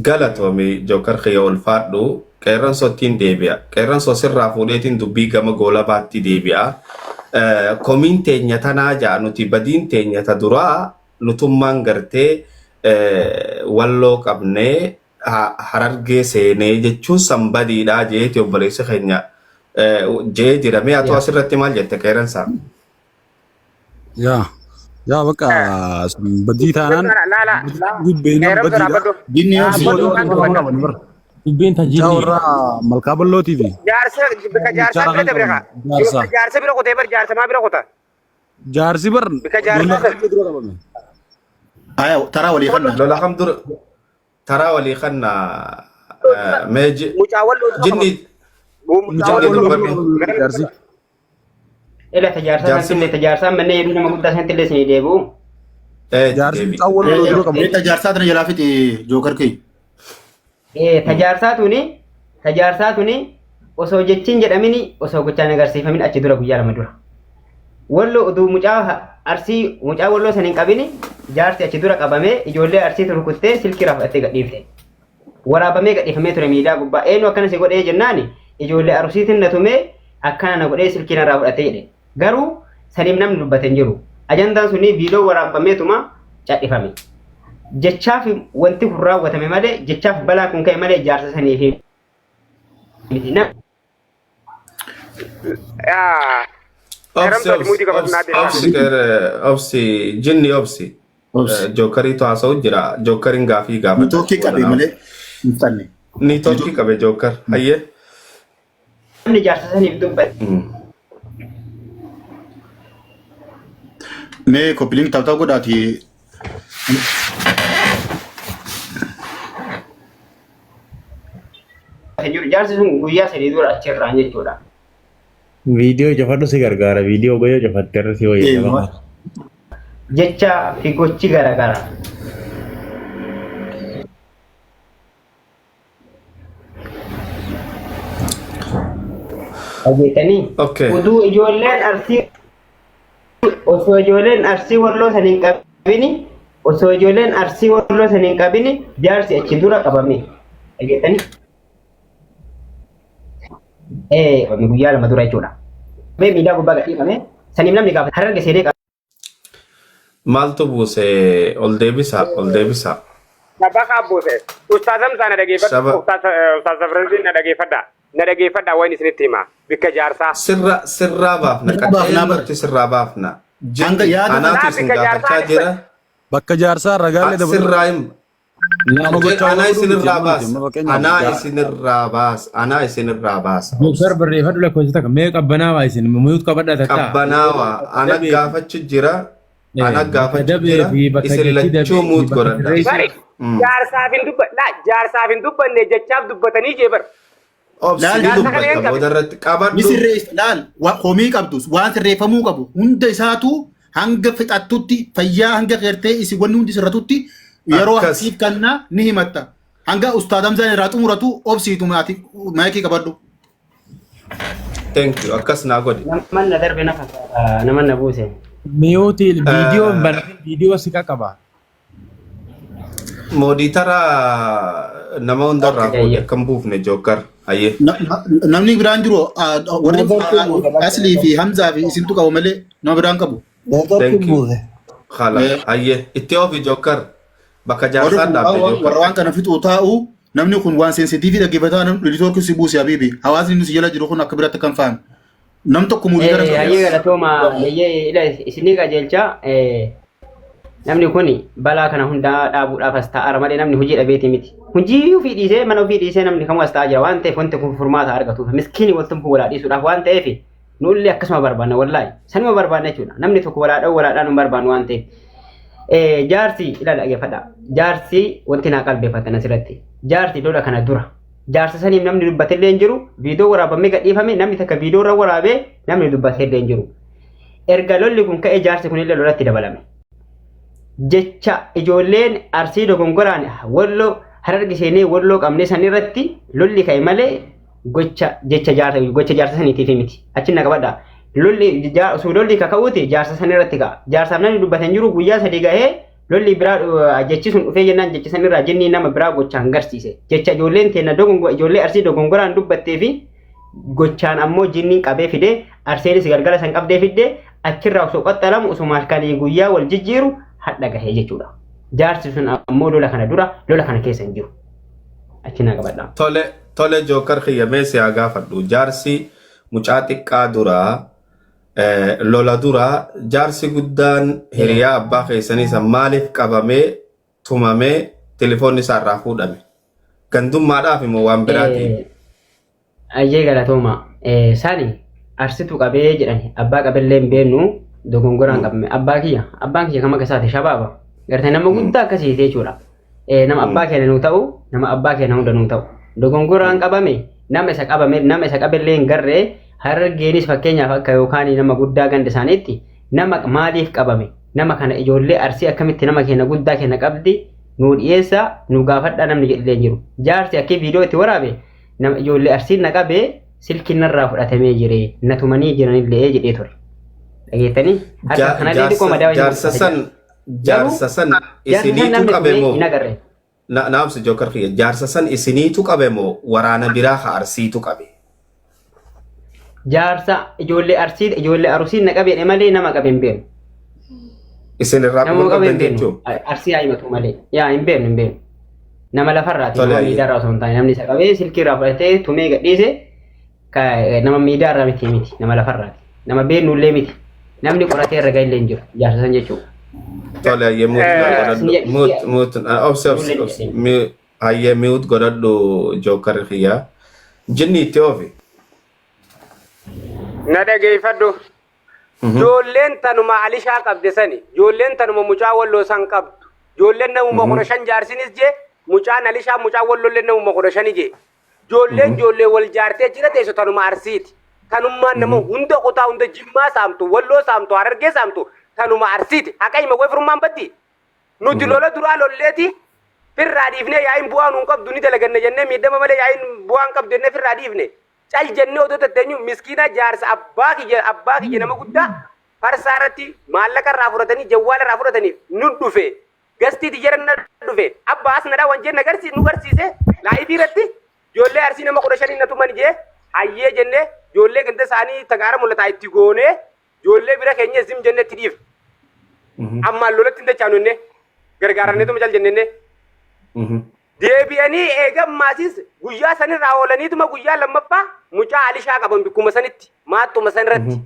S2: Galatoomi Jookar kiyya ulfaadhu qeerransootiin deebi'a. Qeerransoo sirraa fuudheetiin dubbii gama goolabaatti deebi'a. Komiin teenya tanaa ja'a nuti badiin teenya ta duraa nutummaan gartee Walloo qabnee Harargee seenee jechuun san badiidhaa jeeti obboleessi keenya jee jira. Mee atoo asirratti maal jette qeerransaa?
S5: Yaa yaa bakka badii taanaan
S3: Laala
S5: dubbeenaan
S3: qeerransa
S5: badiidha.
S3: dhaabbadhu.
S1: Jinni obsi.
S3: Dhaabbadhu kan dubbadha.
S5: Qaban bara.
S6: Dubbiin ta
S5: Mucaa
S6: jinni.
S5: warra malkaa ballootii fi
S3: Jaarsa bika jaarsaa
S5: mucaa
S3: bira dabre kaa.
S5: jaarsa.
S3: Jaarsa bira kutee bar jaarsamaa bira kuta.
S5: Jaarsi bar
S3: Bika jaarsaa
S5: lola
S3: sana.
S5: dura qabame.
S1: Aya taraa walii kanna.
S2: Lola kam dura taraa walii kanna mee
S3: Mucaa walloo dura
S2: jinni
S3: qabama. Mucaa
S5: Mucaa
S3: walloo
S2: jinni
S3: dura
S5: walloo
S2: dubbadhu.
S5: dura qabame jaarsi.
S4: Ila tajaarsaa
S2: Jaarsi
S4: santillee tajaarsaa manneen yeroo nama guddaa santillee isinii deebi'u.
S5: Jaarsi
S2: deebi.
S5: mucaa walloo dura qabame.
S1: Meeta jaarsaa tana jalaa fixi Jookar kiyya.
S4: Tajaarsaa tuni tajaarsaa tuni osoo jechiin jedhamini osoo gochaan agarsiifamin achi dura guyyaa lama dura. Walloo utuu mucaa Arsii mucaa Walloo san hin qabini jaarsi achi dura qabamee ijoollee Arsiitu rukuttee silkii irraa fudhattee gadhiifte. Waraabamee gadhiifamee ture miidiyaa gubbaa. Eenyu akkana si godhee jennaani ijoollee Arsiitiin na tumee akkana na godhee silkii narraa fudhatee jedhe. Garuu saniif namni dubbate hin jiru. Ajandaan suni viidiyoo waraabbameetuma cadhifame. Jechaaf wanti kun raawwatame malee jechaaf balaa kun ka'e malee jaarsa saniif miti.
S2: Obsi
S3: Qeerramsa
S2: obsi
S3: muudii qabatu
S2: obsi
S3: naa beekaa.
S2: obsi obsi jinni obsi.
S1: Obsi.
S2: Jookariitu haasa'u jira. Jookariin gaafii gaafata.
S1: Niitoorkii qabe malee hin fixanne.
S2: Niitoorkii qabe jookar. Hayyee.
S4: Namni jaarsa saniif dubbate.
S1: Mee koppiliin taphaa godhaati.
S4: Hin jiru. Jaarsi sun guyyaa sadii dura achirraan jechuudha.
S7: Viidiyoo cufadhu si gargaara. Viidiyoo goyoo cufatte irra si wayya jaba.
S4: Jecha fi gochi garaagara. Dhageettanii?
S2: Okay.
S4: Utuu ijoolleen Arsii osoo ijoolleen Arsii Walloo san hin qabini Osoo ijoolleen Arsii Walloo san hin qabini jaarsi achi dura qabame. Dhageettanii? Ee guyyaa 2 dura jechuudha. Mee miidiyaa gubbaa gadhiifame saniif namni gaafa Hararge seenee
S2: Maaltu buuse ol deebisaa ol deebisaa.
S3: Sabakaa buuse. Ustaaz Hamzaa na dhageeffadhu.
S2: Saba
S3: Ustaaz Ustaaz na dhageeffadha. Na dhageeffadha waan isinitti hima. Bikka jaarsaa.
S2: sirra sirraa baafna
S1: Sirraa baafnaa bara.
S2: qaceellotti sirraa baafna.
S1: Hanga
S2: Jinni
S1: yaada
S2: anaatu
S3: Laa
S2: isin
S3: bikka jaarsaa
S2: gaafachaa jira.
S5: Bakka jaarsaa ragaalee dabaluu
S2: Sirraa him
S5: nama gochaa
S2: anaa
S5: godhuu miti
S2: isinirraa
S5: amma miti
S2: baasa.
S5: amma fakkeenyaaf
S2: Anaa isinirraa baasa. Anaa isinirraa baasa.
S7: Doktar barreeffadhu lakkoofsa takka mee qabbanaawaa isin muyuut qabadhaa takkaa.
S2: Qabbanaawaa ana
S7: Dabee
S2: gaafachu jira. Ana
S7: bakka
S2: gaafachu
S7: dabee
S2: jira.
S7: fi bakka
S2: Isin
S7: jechi
S2: lachuu
S7: dabee fi
S2: muut
S7: bakka
S2: godhadha.
S7: sirreessuu.
S3: Bari jaarsaaf hin dubbanne. Laa jaarsaaf hin dubbanne jechaaf dubbatanii jee bar.
S2: Obsi
S1: Laal
S2: ni
S3: Jaarsa kana
S2: dubbatta
S3: hin qabe.
S2: booda irratti
S1: ni
S2: qabadhu.
S1: sirreessa laal komii qabdus waan sirreeffamuu qabu hunda isaatu hanga fixattutti fayyaa hanga qeertee isin wanni hundi sirratutti yeroo
S2: Akkas.
S1: siif kannaa ni himatta. Hanga ustaad Hamzaan irraa xumuratu obsiitu maati maayikii qabadhu.
S2: Thank you. Akkas naa godhi.
S4: Naman na darbe na fakkaata naman na buuse.
S7: Miyuutii viidiyoo hin banatin viidiyoo si qaqqaba.
S2: Mooditara nama hundarraa fuudhe
S4: Ayye.
S2: akka hin buufne jookar. Hayyee.
S1: Namni biraan jiru warri
S6: Neetworkiin buuse bakka
S1: Aslii fi Hamzaa fi isintu qabu malee nama biraan qabu.
S6: Neetworkiin
S2: Thank you.
S6: buuse.
S2: Khala. Hayyee. Itti oofi jookar. Bakka
S1: Warri
S2: jaarsaan
S1: kun
S2: dhaabde
S1: warra
S2: jookar.
S1: waan kana fixuu taa'u namni kun waan sensitiivii dhaggeeffataa namni neetworkii si buuse habiibi. Hawaasni nu si jala jiru kun akka biratti kan fahan. Nam tokko mooditara
S4: Hayyee
S1: qabu.
S4: galatooma hayyee ila isinii qajeelcha namni kun balaa kana hundaa dhaabuudhaaf as taa'aara malee namni hojii dhabeeti miti. Hojii ofii dhiisee mana ofii dhiisee namni kamuu as taa'aa jira waan ta'eef wanti kun furmaata argatuuf miskiini waltumtuu walaa dhiisuudhaaf waan ta'eef nullee akkasuma barbaanna wallaahi sanuma barbaanna jechuudha namni tokko walaa dha'u walaadhaan hin barbaannu waan ta'eef. Jaarsi ila dhaggeeffadha jaarsi wanti naa qalbeeffatan asirratti jaarsi lola kana dura jaarsa saniif namni dubbatillee hin jiru viidiyoo waraabamee gadhiifame namni takka viidiyoo irra waraabee namni dubbatillee hin jiru. Erga lolli kun ka'ee jaarsi kunillee lolatti dabalame. Jecha ijoolleen Arsii dogongoraan Walloo Hararge seenee Walloo qabnee san irratti lolli ka'e malee gocha jecha jaarsa gocha jaarsa saniitiif miti. Achi na qabadha. Lolli osoo lolli kaka'uuti jaarsa san irratti ka'a. Jaarsaaf namni dubbate hin jiru guyyaa 3 gahee lolli biraa jechi sun dhufee jennaan jecha san irraa jinnii nama biraa gochaan garsiise. Jecha ijoolleen teenna ijoollee Arsii dogongoraan dubbattee fi gochaan ammoo jinniin qabee fidee Arseenis galgala san qabdee fiddee achirraa osoo qaxxalamu osoo halkanii guyyaa wal jijjiiru hadha gahee jechuudha. Jaarsi sun ammoo lola kana dura lola kana keessa hin jiru. Achi naa qabadha.
S2: Tole tole jookar kiyya mee si haa gaafadhu. Jaarsi mucaa xiqqaa duraa lola duraa jaarsi guddaan hiriyaa abbaa keessanii san maaliif qabamee tumamee telefoonni isaa irraa fuudhame? Gandummaadhaaf immoo waan biraatiin.
S4: Ayyee galatooma. Sani Arsitu qabee jedhani abbaa qabellee hin beeknu dogongoraan qabame. Abbaa kiyya abbaan kiyya kam akka isaati shabaaba. Gartee nama guddaa akkasiiti jechuudha. Nama abbaa keenya nuu ta'u nama abbaa keenya hunda nuu ta'u. Dogongoraan qabame nama isa qabame nama isa qabellee hin garree Harargeenis fakkeenyaaf akka yookaan nama guddaa ganda isaaniitti nama maaliif qabame nama kana ijoollee Arsii akkamitti nama keenya guddaa keenya qabdi nuu dhiyeessa nu gaafadhaa namni jedhillee hin jiru. Jaarsi akkii viidiyoo itti waraabe nama ijoollee Arsiin na qabee silkiin narraa fudhatamee jire na tumanii jiranillee jedhee ture. Dhageettanii harka kanallee xiqqoo madaa'aa hin
S2: Jaarsa san jaarsa san
S4: Jaarsa san
S2: isiniitu
S4: namni
S2: qabe
S4: tumee
S2: moo
S4: hin agarre.
S2: Naamsi jookar kiyya jaarsa san isiniitu qabe moo waraana biraa ka Arsiitu qabe?
S4: Jaarsa ijoollee Arsii ijoollee Arusiin na qabe malee nama qabe hin beeknu.
S2: Isin irraa
S4: Nama
S2: quban
S4: qabe hin
S2: qabdan
S4: beeknu.
S2: jechuun.
S4: Arsii haa himatu malee. Yaa hin beeknu hin beeknu. Nama lafarraati
S2: Tole
S4: nama
S2: hayyee.
S4: miidiyaarraa osoo hin taane namni isa qabee silkii irraa fudhatee tumee gadhiise nama miidiyaarraa miti miti nama lafarraati. Nama beeknullee miti. Namni qoratee irra gahillee hin jiru jaarsa san jechuudha.
S2: Tole hayyee muut godhadhu. Muut muut obsi obsi obsi hayyee muut godhadhu jookar kiyya. Jinni itti oofi.
S3: Na dhageeffadhu. Ijoolleen tanuma alishaa qabde sani. Ijoolleen tanuma mucaa Walloo san qabdu. Ijoolleen namuma 15 jaarsinis jee mucaan alishaa mucaa Walloollee namuma 15 jee. Ijoolleen ijoollee wal jaartee jira teessu tanuma Arsiiti. Tanummaan nama hunda kutaa hunda Jimmaa saamtu, Walloo saamtu, Harargee saamtu tanuma Arsiiti. Haqa hima way firummaan baddi. Nuti lola duraa lolleeti firraa dhiifnee yaa'iin bu'aa nuun qabdu ni dalaganna jennee miidhama malee yaa'iin bu'aa hin qabdu jennee firraa dhiifne. Cal jennee odoo tatteenyu miskiina jaarsa abbaa kiyya abbaa kiyya nama guddaa farsaa irratti maallaqa irraa fudhatanii jawwaala irraa fudhatanii nu dhufe. Gastii tiyyara na dhufe abbaa as na dhaawan jee nu garsiise laayifii irratti ijoollee Arsii nama 15 na tuman jee hayyee jennee ijoollee ganda isaanii tagaara mul'ataa itti goonee ijoollee bira keenya zim jennee itti dhiifne. Ammaan lolatti hin dachaanu jennee gargaaranneetuma cal jennee. Deebi'anii eega ammaasis guyyaa sanirraa oolaniituma guyyaa lammaffaa mucaa Alishaa qaban bikkuma sanitti maaxxuma sanirratti.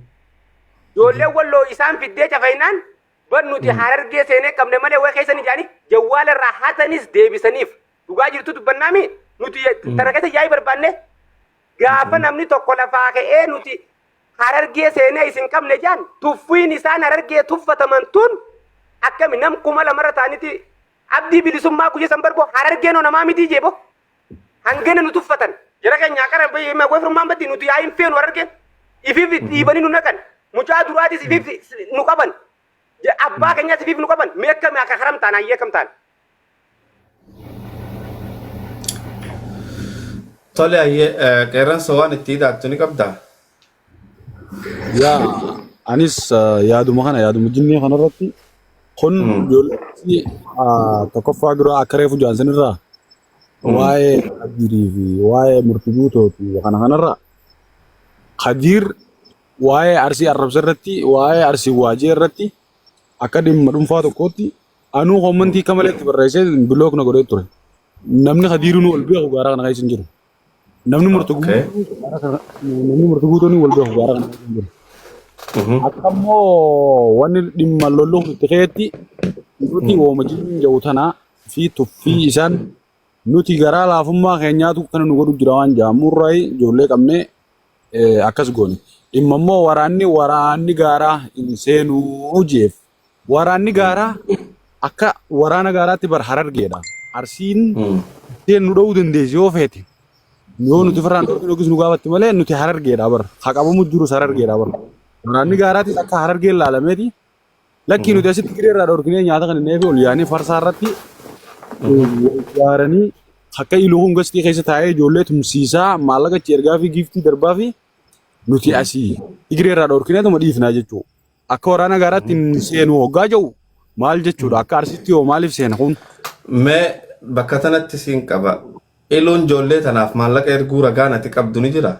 S3: Ijoolleen Walloo isaan fiddee cafaynaan bar nuti Harargee seenee qabne malee way keessan ijaanii jawwaala irraa hatanis deebisaniif. Dhugaa jirtu dubbannaami nuti tana keessa yaa'ii barbaanne gaafa namni tokko lafaa ka'ee nuti Harargee seenee isin qabne jaan tuffiin isaan Harargee tuffataman tun akkami nam 2000 irra ta'anitti Abdii bilisummaa guyya san barbo Harargeen hoo namaa mitii jee bo hangana nu tuffatan jara keenya qara goofrummaan baddi nuti yaa hin feenu Harargeen ifiif dhiibanii nu naqan mucaa duraatis ifiif nu qaban abbaa keenyas ifiif nu qaban mee akkami akka haram ta'an hayyee akkam ta'an.
S2: Tole hayyee qeerransa waan itti hidhaattu ni qabdaa?
S5: Yaa anis yaaduma kana yaaduma jinnii kanarratti kun ijoollee tokkoffaa dura akka reefu jaansan irraa waa'ee Kadiirii fi waa'ee murtii guutoo fi kana kanarra Kadiir waa'ee Arsii arrabsa irratti waa'ee Arsii waajee irratti akka dhimma dhuunfaa tokkootti anuu kommentii akka malee itti barreessee bilook na godhee ture. Namni Kadiiruu wal beeku gaaraa kana keessa hin jiru. Namni murti guutuu gaara kana namni murti guutuun wal beeku gaara kana keessa hin jiru. Akka immoo wanni dhimma lolluuf itti ka'etti nuti wooma jinniin jedhu tanaa fi tuffii isaan nuti garaa laafummaa keenyaatu kana nu godhu jira waan jedhamurraa ijoollee qabnee akkas goone. Dhimma immoo waraanni waraanni gaaraa hin seenuu jeef. Waraanni gaaraa akka waraana gaaraatti bar Harargeedha. Arsiin isheen nu dha'uu dandeessi yoo feete. Yoo nuti firraan dhorkinu yookiis nu gaafatti malee nuti Harargeedha bar. Haa qabamu jirus Harargeedha bar. Waraanni gaaraatis akka Harargeen laalameeti. Lakkii nuti asitti giree irraa dhorkinee nyaata kan inni ol yaanii farsaa irratti wal ijaaranii akka iluu kun gastii keessa taa'ee ijoollee tumsiisaa maallaqa achi ergaa fi giiftii darbaa fi nuti asii igiree irraa dhorkineetuma dhiifnaa jechuudha. Akka waraana gaaraatti hin seenu hoggaa jedhu maal jechuudha? Akka Arsiitti hoo maaliif seena kun?
S2: Mee bakka tanatti siin qaba. Iluun ijoollee tanaaf maallaqa erguu ragaan ati qabdu ni jira?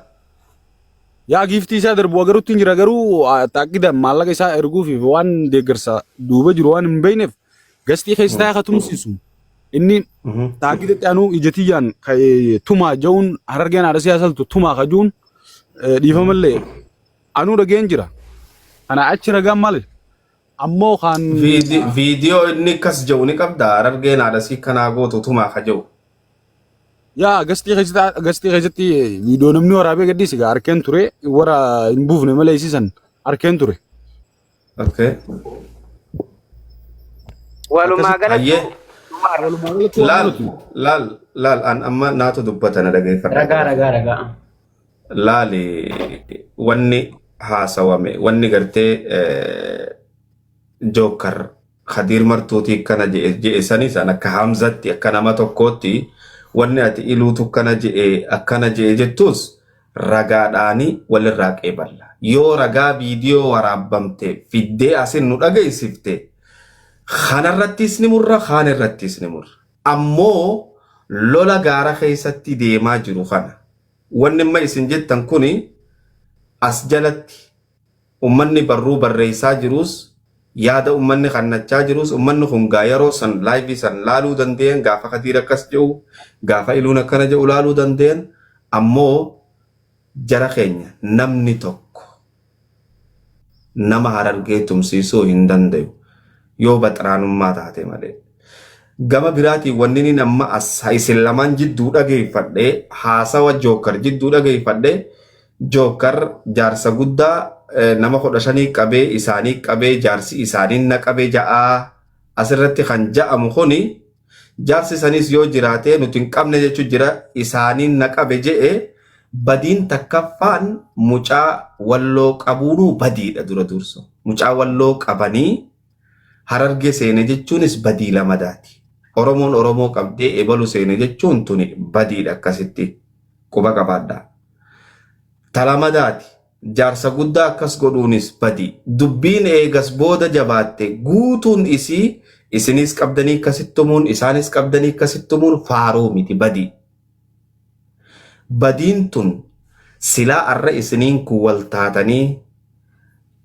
S5: Yaa giiftii isaa darbu agarutti hin jira garuu taakkida maallaqa isaa erguufi waan deeggarsa duuba jiru waan hin beekneef gastii keessa taa'ee akka tumsiisu. Inni taakkidatti anuu ija tiyyaan tumaa ja'uun Harargeen haadha siyaasaltu tumaa kajuun dhiifamallee Anuu dhageen jira. Kana achi ragaan maali? Ammoo kan
S2: Viidiyoo inni akkas jedhu ni qabda Harargeen haadha sii kanaa gootu tumaa ka jedhu.
S5: Yaa gastii keessatti viidiyoo namni waraabee gadhiise gaa arkeen ture warra hin buufne malee isiisan arkeen ture.
S2: Okay.
S3: Walumaa galatti
S2: Hayyee.
S5: Walumaa galatti waan
S2: Laal
S5: nuti.
S2: laal laal an amma naatu dubbata na dhageeffadha.
S4: Ragaa ragaa ragaa.
S2: Laali wanni haasawame wanni gartee jookar Khadiir Martuutii akkana je'e je'e sanis an akka Hamzatti akka nama tokkootti wanni ati iluutu akkana je'e akkana je'e jettus ragaadhaani walirraa qeeballa. Yoo ragaa viidiyoo waraabbamte fiddee asin nu dhageessifte kanarrattis ni murra kaan irrattis ni murra. Ammoo lola gaara keessatti deemaa jiru kana Wanni amma isin jettan kuni as jalatti ummanni barruu barreessaa jiruus yaada ummanni kannachaa jiruus ummanni kun gaa yeroo san live san laaluu danda'een gaafa Kadiir akkas jedhu gaafa Iluun akkana jedhu laaluu danda'een ammoo jara keenya namni tokko nama Harargee tumsiisuu hin dandayu yoo baxraanummaa taate malee. Gama biraatiin wanni inni amma as isin lamaan jidduu dhageeffadhe haasawa Jookar jidduu dhageeffadhe Jookar jaarsa guddaa nama 15 qabee isaanii qabee jaarsi isaanii na qabee ja'aa asirratti kan ja'amu kuni Jaarsi sanis yoo jiraate nuti hin qabne jechu jira isaaniin na qabe je'e badiin takkaffaan mucaa Walloo qabuunuu badiidha dura durso. Mucaa Walloo qabanii Harargee seene jechuunis badii lamadaati. Oromoon Oromoo qabdee ebalu seene jechuun tuni badiidha akkasitti quba qabaadhaa. Ta lamadaati Jaarsa guddaa akkas godhuunis badii. Dubbiin eegas booda jabaatte guutuun isii Isinis qabdanii akkasitti tumuun, isaanis qabdanii akkasitti tumuun faaruu miti, badii. Badiin tun silaa arra isiniin kun wal taatanii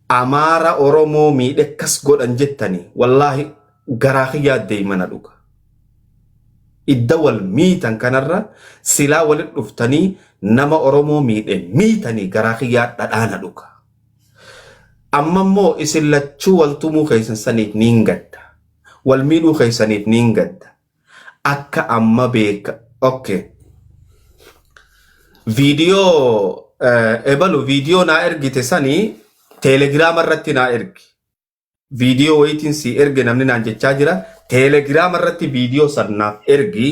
S2: Amaara Oromoo miidhe akkas godhan jettanii, wallaahi garaa kiyyaa deemana dhuga. Idda wal miitan kanarra silaa walit dhuftanii nama Oromoo miidhe miitanii garaa kiyyaa dhadhaana dhuga. Amma immoo isin lachuu wal tumuu keessan saniif niin gadda. Wal miidhuu keessaniif niin gadda. Akka amma beeka. Okay. Viidiyoo ebalu viidiyoo naa ergite sanii teelegiraama irratti naa ergi. Viidiyoo wayitiin si erge namni naan jechaa jira. Teelegiraama irratti viidiyoo san naaf ergi.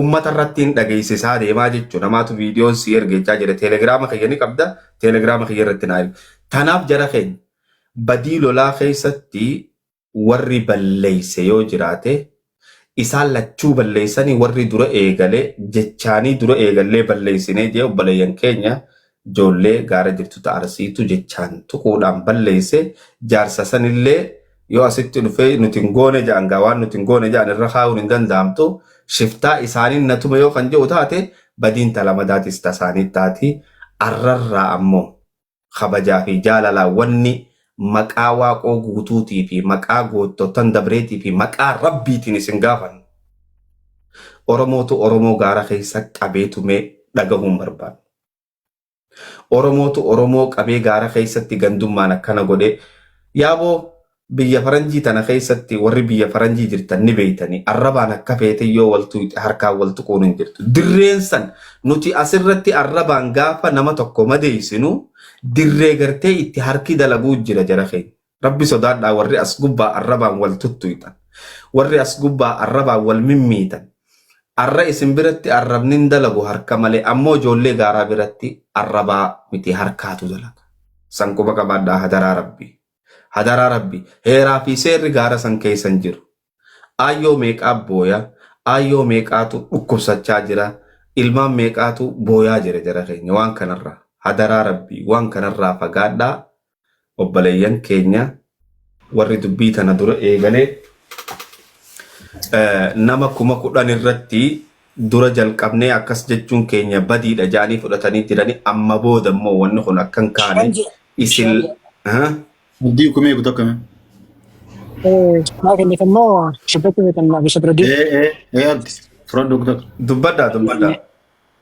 S2: Ummata irratti hin dhageessisaa deemaa jechuudha. Namaatu viidiyoon si erge jechaa jira. Teelegiraama kiyya ni qabda. Teelegiraama kiyya irratti naa ergi. Tanaaf jara keenya badii lolaa keessatti warri balleeyse yoo jiraate isaan lachuu balleeysanii, warri dura eegale jechaanii dura eegallee balleeysinee jee obboleeyyan keenya ijoollee gaara jirtu ta Arsiitu jechaan tuquudhaan balleeyse. Jaarsa sanillee yoo asitti dhufee nuti hin goone ja'an gaa, waan nuti hin goone ja'an irra kaa'uun hin danda'amtu. Shiftaa isaaniin na tume yoo kan jedhu taate, badiin ta lamadaatis tasaanii taati. Arrarraa ammoo kabajaa fi jaalalaa wanni maqaa Waaqoo Guutuutii fi maqaa goottotan dabreetii fi maqaa Rabbiitiin isin gaafannu. Oromootu Oromoo gaara keessa qabee tumee dhagahuun barbaadu. Oromootu Oromoo qabee gaara keessatti gandummaan akkana godhee. Yaaboo, biyya faranjii tana keessatti warri biyya faranjii jirtan ni beeytanii, arrabaan akka feete yoo wal tuqxe harkaan wal tuquun hin jirtu. Dirreen san nuti asirratti arrabaan gaafa nama tokko madeessinu dirree gartee itti harki dalaguu jira jara keenya. Rabbi sodaadhaa, warri as gubbaa arrabaan wal tuttuyxan. Warri as gubbaa arrabaan wal mimmiitan. Arra isin biratti arrabni hin dalagu harka malee, ammoo ijoollee gaaraa biratti arrabaa miti harkaatu dalaga. San quba qabaadhaa, hadaraa Rabbii. Hadaraa Rabbi, heeraa fi seerri gaara san keessa hin jiru. Aayyoo meeqaa booya, aayyoo meeqaatu dhukkubsachaa jira, ilmaan meeqaatu booyaa jira jara keenya waan kanarraa. Hadaraa Rabbii, waan kanarraa fagaadhaa, obboleeyyan keenya. Warri dubbii tana dura eegalee nama 10,000 irratti dura jalqabnee akkas jechuun keenya badiidha jedhanii fudhatanii jiranii, amma booda immoo wanni kun akka hin kaane isin
S1: Abdii kumee guutuu akkami?
S6: Maa kennite immoo shibbatti beekan bisa bira.
S1: Ee ee ee Abdi, fudhadhu guutuu.
S2: Dubbadhaa, dubbadhaa.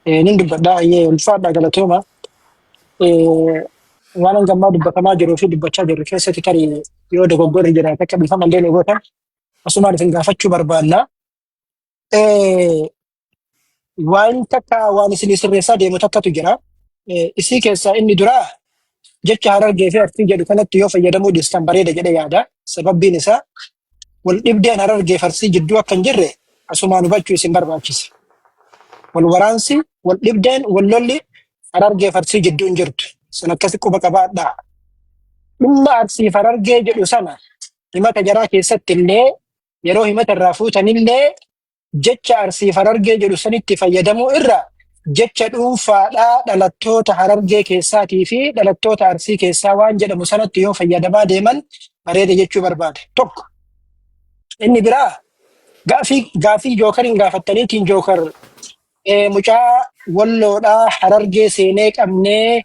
S6: Nin dubbadhaa, ayyee, ulfaadhaa, galatooma. Waan hangammaa dubbatamaa jiruu fi dubbachaa jirru keessatti tarii yoo dogoggorri jiraate akka dhiifama illee nu gootan asumaan isin gaafachuu barbaanna. Waan takka waan isin sirreessaa deemu takkatu jira. Isii keessaa inni duraa jecha Harargee fi Arsii jedhu kanatti yoo fayyadamuu dhiistan bareeda jedhee yaada. Sababbiin isaa wal dhibdeen Harargee fi Arsii jidduu akka hin jirre asumaan hubachuu isin barbaachisa. Wal waraansi, wal dhibdeen, wal lolli Harargee fi Arsii jidduu hin jirtu. Sun akkasi quba qabaadhaa. Dhimma Arsii fi Harargee jedhu sana himata jaraa keessatti illee, yeroo himata irraa fuutanillee, jecha Arsii fi Harargee jedhu sanitti fayyadamuu irra jecha dhuunfaadhaa dhalattoota Harargee keessaatii fi dhalattoota Arsii keessaa waan jedhamu sanatti yoo fayyadamaa deeman bareeda jechuu barbaade. Tokko. Inni biraa gaafii jookariin gaafattaniitiin, jookar mucaa Walloodhaa Harargee seenee qabnee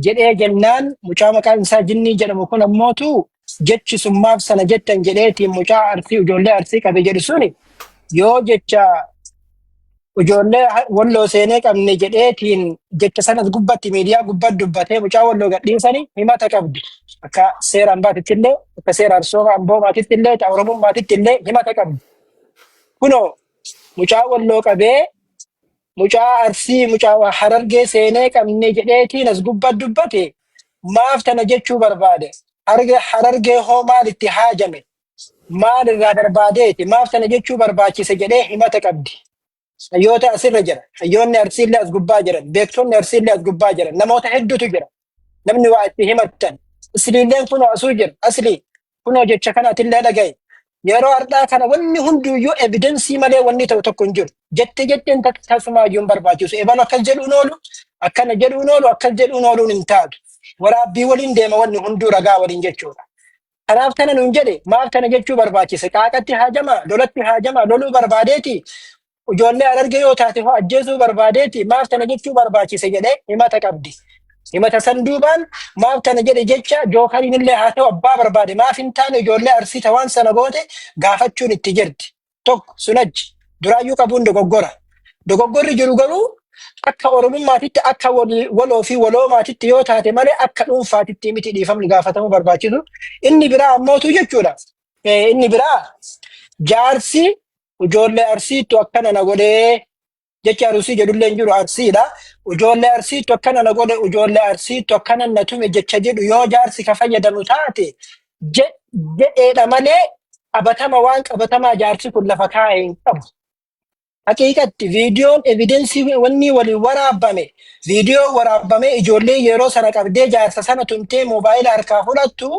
S6: jedhee jennaan, mucaa maqaan isaa Jinnii jedhamu kun ammootu jechi sun maaf sana jettan jedheetiin mucaa Arsii, ijoollee Arsii qabe jedhu suni, yoo jecha ijoollee Walloo seenee qabne jedheetiin jecha sanas gubbatti miidiyaa gubbatti dubbatee mucaa Walloo gadhiisani himata qabdi. Akka seera ambaatitti illee, akka seera Arsooma Amboomaatitti illee, ta Oromummaatitti illee himata qabdi. Kunoo mucaa Walloo qabee mucaa Arsii, mucaa Harargee seenee qabne jedheetiin as gubbatti dubbate, maaf tana jechuu barbaade? Harargee hoo maal itti haajame? Maal irraa barbaadeeti? Maaf tana jechuu barbaachise jedhee himata qabdi. Hayyoota asirra jira. Hayyoonni Arsiillee as gubbaa jiran. Beektonni Arsiillee as gubbaa jiran. Namoota hedduutu jira. Namni waa itti himattan. Asliilleen kunoo asuu jira. Aslii kunoo jecha kana atillee dhagaye. Yeroo har'aa kana wanni hunduyyuu evidence malee wanni ta'u tokko hin jiru. Jette jetteen tasumaayyuu hin barbaachisu. Ebalu akkas jedhuun oolu, akkana jedhuun oolu, akkas jedhuun ooluun hin taatu. Waraabbii waliin deema wanni hunduu, ragaa waliin jechuudha. Kanaaf kana nuun jedhe maaf kana jechuu barbaachise? Qaaqatti haajama, lolatti haajama, loluu barbaadeeti. Ijoollee Harargee yoo taate hoo ajjeesuu barbaadeeti maaf kana jechuu barbaachise jedhee himata qabdi. Himata san duubaan maaf kana jedhe jecha jookariin illee haa ta'u abbaa barbaade maaf hin taane ijoollee Arsii ta waan sana goote gaafachuun itti jirti. Tokko sunachi duraayyuu qabuun dogoggora. Dogoggorri jiru garuu akka Oromummaatitti akka waloo fi waloomaatitti yoo taate malee akka dhuunfaatitti miti dhiifamni gaafatamuu barbaachisu. Inni biraa ammootu jechuudha. Inni biraa jaarsi ijoollee Arsiittu akkana na godhee jechi Arusii jedhullee hin jiru Arsiidha. Ijoollee Arsiittu akkana na godhe ijoollee Arsiittu akkana na tume jecha jedhu yoo jaarsi ka fayyadamu taate jedheedha malee qabatama waan qabatamaa jaarsi kun lafa kaa'e hin qabu. Haqiiqatti viidiyoon evidensii wanni waliin waraabame viidiyoo waraabamee ijoollee yeroo sana qabdee jaarsa sana tumtee moobaayila harkaa fudhattu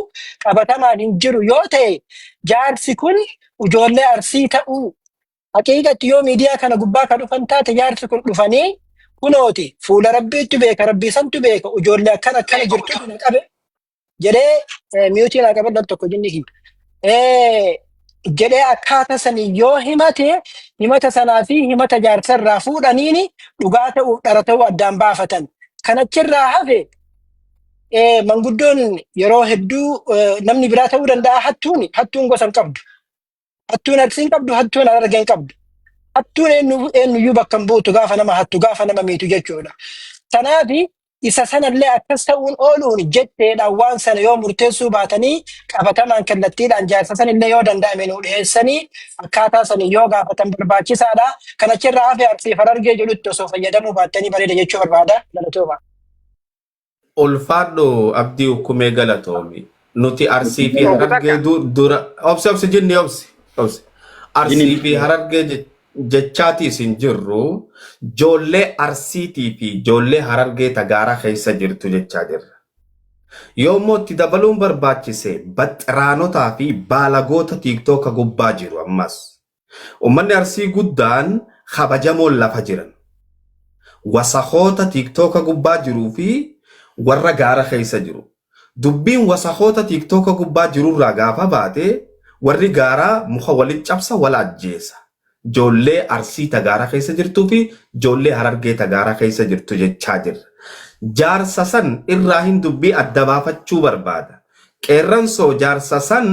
S6: qabatamaan hin jiru yoo ta'e jaarsi kun ijoollee Arsii ta'uu haqiiqatti yoo miidiyaa kana gubbaa kan dhufan taate jaarsi kun dhufanii kunooti fuula rabbiitu beeka rabbii santu beeka ijoollee akkana akkana jirtu na qabe jedhee miyuutii naa qabadhu al tokko jinni kiyya. Jedhee akkaata sanii yoo himate himata sanaa fi himata jaarsarraa fuudhaniini dhugaa ta'uuf dhara ta'uu addaan baafatan. Kanachirraa hafe manguddoon yeroo hedduu namni biraa ta'uu danda'a hattuun hattuun gosa hin qabdu. Hattuun Arsii hin qabdu, hattuun Harargee hin qabdu. Hattuun eenyuyyuu bakka hin buutu gaafa nama hattu gaafa nama miitu jechuudha. Kanaaf isa sanallee akkas ta'uun ooluun jetteedhaan waan sana yoo murteessuu baatanii qabatamaan kallattiidhaan jaarsa sanillee yoo danda'ame nuu dhiyeessanii akkaataa sanii yoo gaafatan barbaachisaadha. Kanachirraa hafe Arsii Harargee jedhutti osoo fayyadamuu baattanii bareeda jechuu barbaada. Galatooma.
S2: Ulfaadhu Abdii Ukkumee galatoomi. Nuti Arsii fi
S3: Obbo
S2: Harargee
S3: Takka.
S2: dura obsi obsi jinni obsi obsi. Arsii fi Harargee jechaatiis hin jirru joollee Arsiitii fi joollee Harargee tagaara keessa jirtu jechaa jirra. Yoo immoo itti dabaluun barbaachise baxxiraanotaa fi baalagoota tiiktooka gubbaa jiru ammas. Ummanni Arsii guddaan kabajamoon lafa jiran. Wasakoota tiiktooka gubbaa jiruu fi warra gaara keessa jiru. Dubbiin wasakoota tiiktooka gubbaa jirurraa gaafa baate warri gaaraa muka walitti cabsa wal ajjeesa. Joollee Arsii ta gaara keessa jirtuu fi joollee Harargee ta gaara keessa jirtu jechaa jirra. Jaarsa san irraa hin dubbii adda baafachuu barbaada. Qeerransoo jaarsa san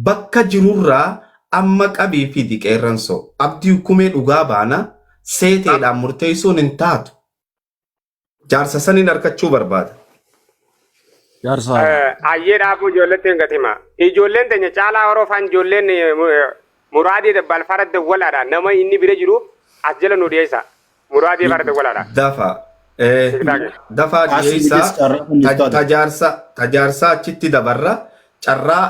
S2: bakka jirurraa amma qabii fidi qeerransoo. Abdii Kumee dhugaa baana seeteedhaan murteessuun hin taatu. Jaarsa saniin harkachuu barbaada.
S5: Jaarsa.
S3: Ayyee dhaabuu ijoolletti hin gatima. Ijoolleen teenya caalaa horoo faan ijoolleen muraadii balfara dawwalaadha. Nama inni bira jiru as jala nu dhiyeessa. Muraadii fara dawwalaadha.
S2: Dafa. Dafaa
S1: Asii
S2: dhiyeessaa
S1: bilis carraa kun istaadha.
S2: tajaarsa achitti dabarra carraa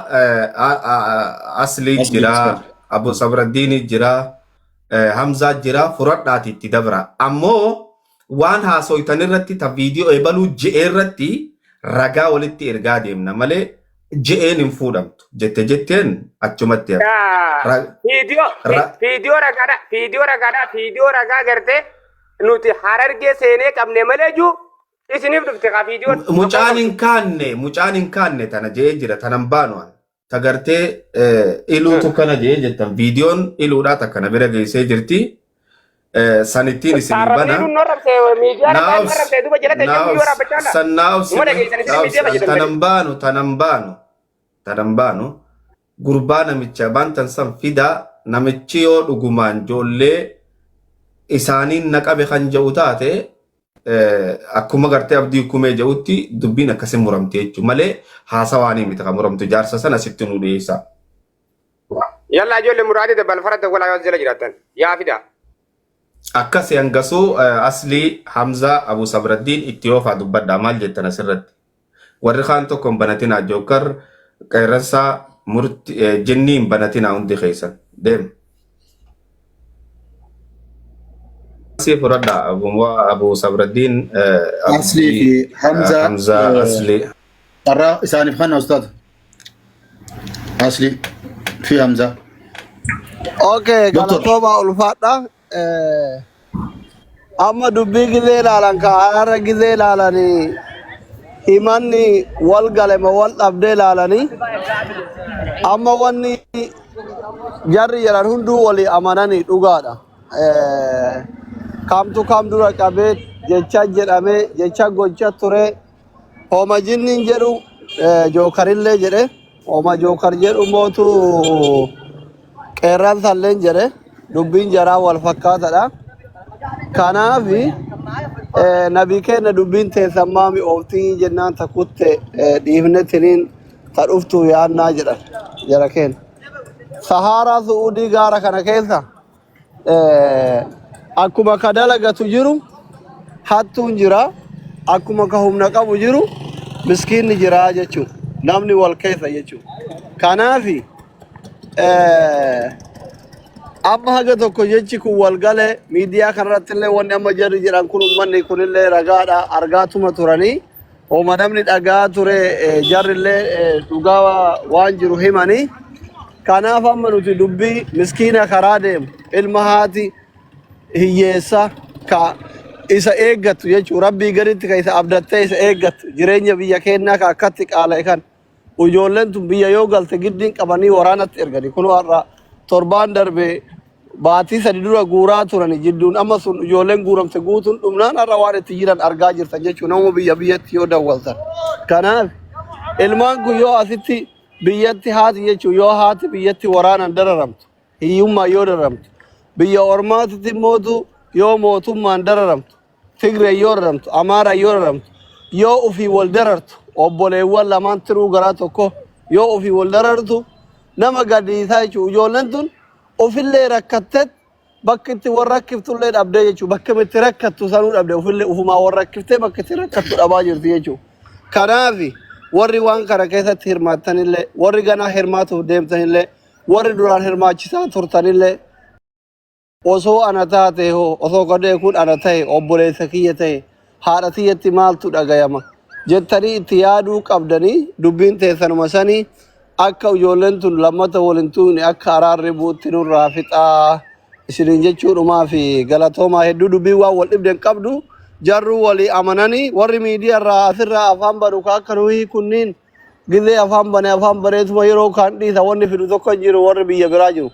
S2: aslii
S1: Asli
S2: jira
S1: istaadha.
S2: Abu Sabraddiini jira Hamzaa jira furadhaati itti dabra ammoo waan haasoytan irratti ta viidiyoo eebaluu je'ee irratti ragaa walitti ergaa deemna malee je'een hin fuudhamtu jette jetteen achumatti hafe.
S3: Viidiyoo viidiyoo ragaadha viidiyoo ragaadha viidiyoo ragaa gartee nuti Harargee seenee qabne malee juu isiniif dhufte kaa viidiyoo.
S2: Mucaan hin kaanne mucaan hin kaanne tana je'ee jira tanan baanu an. Tagartee iluutu kana je'ee jettan viidiyoon iluudhaa takka na bira geessee jirti. Sanittiin isin
S3: Saarrabni
S2: bana.
S3: nun arrabse miidiyaa
S2: Naa
S3: ragaa
S2: obsi
S3: arrabse duuba jala ta'e
S2: naa
S3: viidiyoo
S2: obsi
S3: raabachaa
S2: san naa obsi
S3: Numa
S2: mee
S3: dhageessan isin
S2: naa
S3: miidiyaa
S2: obsi
S3: fayyadamtanii.
S2: tanan baanu tanan baanu tanan baanu gurbaa namicha baantan san fidaa namichi yoo dhugumaan ijoollee isaaniin na qabe kan jedhu taate akkuma gartee abdii kumee jedhutti dubbiin akkasin muramte jechuudha malee haasawaanii miti kan muramtu jaarsa sana sitti nu dhiyeessa.
S3: Yalla ijoollee muraadii dabalfara dawwalaa yoo jala jiraatan yaa fidaa.
S2: Akkas hangasuu aslii Hamzaa Abu Sabraddiin itti yoofaa dubbadhaa maal jettan asirratti. Warri kaan tokko hin banatinaa Jookar qeerransaa murti jinnii hin banatinaa hundi keessan deem. Asii fudhadhaa Abu Sabraddiin
S1: Aslii fi Hamzaa
S2: Hamzaa Aslii.
S1: Carraa isaaniif kana ustaad. Aslii fi Hamzaa.
S8: Okay,
S1: Doktor.
S8: galatooma ulfaadha. Amma dubbii gizee ilaalan ka har'a gizee ilaalanii Himanni wal galema wal dhabdee ilaalanii amma wanni jarri jedhan hunduu walii amananii dhugaadha. Kamtu kam dura qabee jecha jedhamee jecha gocha ture homa jinniin jedhu jookarillee jedhe homa jookar jedhu mootu qeerransalleen jedhe dubbiin jaraa wal fakkaatadha. Kanaaf nabii keenya dubbiin teessan maami ooftii jennaan takutte dhiifne tiniin ta dhuftu yaannaa jedhan jara keenya. Sahaaraa Su'uudii gaara kana keessa akkuma ka dalagatu jiru hattuun jira akkuma ka humna qabu jiru miskiinni jira jechuudha. Namni wal keessa jechuudha. Kanaaf amma haga tokko jechi kun wal gale miidiyaa kanarratti illee wanni amma jarri jedhan kun uummanni kunillee ragaadha argaatuma turanii homa namni dhagaa ture jarri illee dhugaa waan jiru himanii. Kanaaf amma nuti dubbii miskiina karaa deemu ilma haati hiyyeessa ka isa eeggattu jechuun rabbii gaditti ka isa abdattee isa eeggattu jireenya biyya keenyaa ka akkatti qaala'e kan ijoolleen tun biyya yoo galte giddiin qabanii waraanatti ergani kun har'a torbaan darbe baatii 3 dura guuraa turani jidduun amma sun ijoolleen guuramte guutuun dhumnaan har'a waan itti jiran argaa jirtan jechuun nama biyya biyyatti yoo dawwaltan. Kanaaf ilmaan kun yoo asitti biyyatti haati jechuun yoo haati biyyatti waraanaan dararamtu hiyyummaan yoo dararamtu biyya ormaatitti mootu yoo mootummaan dararamtu Tigree yoo dararamtu Amaaraa yoo dararamtu yoo ofii wal darartu obboleewwan lamaan tiruu garaa tokko yoo ofii wal darartu nama gadiisaa jechuun ijoolleen tun ofillee rakkattet bakka itti wal rakkiftullee dhabdee jechuudha. Bakka itti rakkattu sanuu dhabde ofillee ofumaa wal rakkiftee bakka itti rakkattu dhabaa jirti jechuudha. Kanaaf warri waan kana keessatti hirmaattanillee warri ganaa hirmaatuuf deemtanillee warri duraan hirmaachisaa turtanillee osoo ana taate hoo osoo gadee kun ana ta'e obboleessa kiyya ta'e haadha tiyyatti maaltu dhagayama jettanii itti yaaduu qabdanii dubbiin teessanuma sanii akka ijoolleen tun lammata wal hin tuune akka araarri bu'utti nurraa fixaa isiniin jechuudhumaa fi galatoomaa hedduu dubbiin waan wal dhibden qabdu jarruu walii amananii warri miidiyaa irraa asirraa afaan banu ka akka nuyi kunniin gizee afaan bane afaan baneetuma yeroo kaan dhiisa wanni fidu tokko hin jiru warri biyya biraa jiru.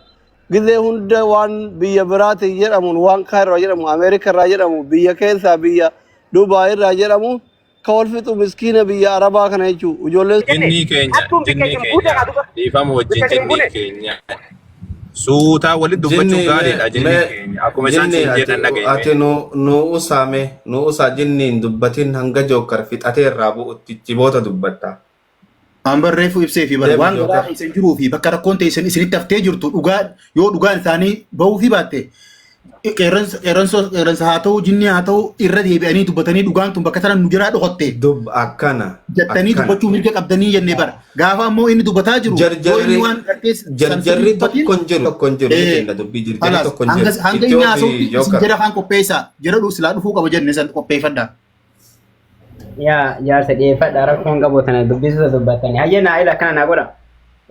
S8: Gizee hunda waan biyya biraatiin jedhamuun waan kaan irraa jedhamu Ameerika irraa jedhamu biyya keessaa biyya Dubaay irraa jedhamu ka wal fixu miskiina biyya Arabaa kana jechuudha. Ijoolleen
S9: Jinnii keenya, jinnii keenya, dhiifama wajjin jinnii keenya. Suutaa walitti dubbachuun
S2: Jinni
S9: gaariidha
S2: mee
S9: jinnii
S2: mee
S9: keenya. Akkuma isaan
S2: jinni
S9: siin
S2: ati
S9: jedhan
S2: ati
S9: dhageenye.
S2: nu nu usaame nu usaa jinni hin dubbatin hanga jookar fixatee irraa bu'utti jiboota dubbatta.
S1: An barreeffuu ibsee fi bara
S2: Deemi
S1: waan garaa
S2: jookar.
S1: keessa hin jiruu fi bakka rakkoon ta'e isin isinitti haftee jirtu dhugaa yoo dhugaan isaanii bahuu fi baatte qeerransa qeerransa qeerransa haa ta'u jinni haa ta'u irra deebi'anii dubbatanii dhugaan tun bakka sana nu jiraa dhokotte
S2: Dub akkana
S1: jettanii
S2: akkana.
S1: dubbachuu mirga qabdanii jennee bara gaafa ammoo inni dubbataa jiru yoo inni
S2: Jarjarri
S1: waan gartee san sirrii
S2: jarjarri
S1: dubbatiin
S2: tokko hin jiru tokko hin jiru ni
S1: eh,
S2: jenna dubbii jarjarri
S1: Kalaas
S2: tokko hin
S1: hanga
S2: jiru.
S1: hanga inni
S2: Ittoo fi
S1: haasa'utti isin
S2: jookar.
S1: jara kaan qopheessaa jara silaa dhufuu qaba jenne san qopheeffadhaa.
S4: Yaa jaarsa dhiyeeffadha rakkoon qabu tana dubbisuuta dubbattani. Hayya naa ila akkana naa godha.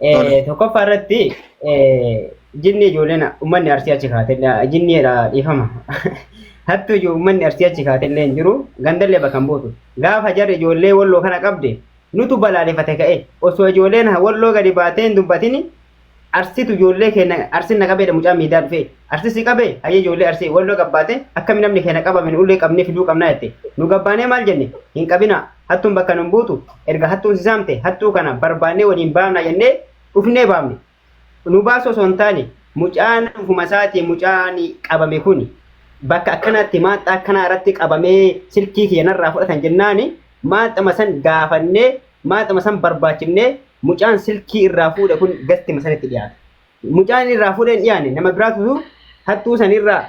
S1: Tole.
S4: Tokkoffaa irratti jinni ijoolleen uummanni arsii achi kaate jinniidha dhiifama. Hattu iyyuu uummanni arsii achi kaate illee hin jiru gandallee bakka hin buutu. Gaafa jarri ijoollee walloo kana qabde nutu balaaleffate ka'e osoo ijoolleen walloo gadi baatee hin dubbatini Arsitu ijoollee keenya arsin na qabeedha mucaan miidaa dhufee arsi si qabee hayyee ijoollee arsii walloo gabbaate akkami namni keenya qabame nu ullee qabnee fiduu qabnaa jette nu gabbaanee maal jenne hin qabina hattuun bakka nun buutu erga hattuun si saamte hattuu kana barbaannee waliin baafna jennee dhufnee baafne nu baasu osoo hin taane mucaan ufuma isaatii mucaan qabame kun bakka akkanaatti maaxxaa akkanaa irratti qabamee silkii kiyya narraa fudhatan jennaani maaxxama san gaafannee maaxxama san barbaachifnee mucaan silkii irraa fuudhe kun gastima sanitti dhiyaate. Mucaan irraa fuudhe hin dhiyaanne nama biraatu hattuu san irraa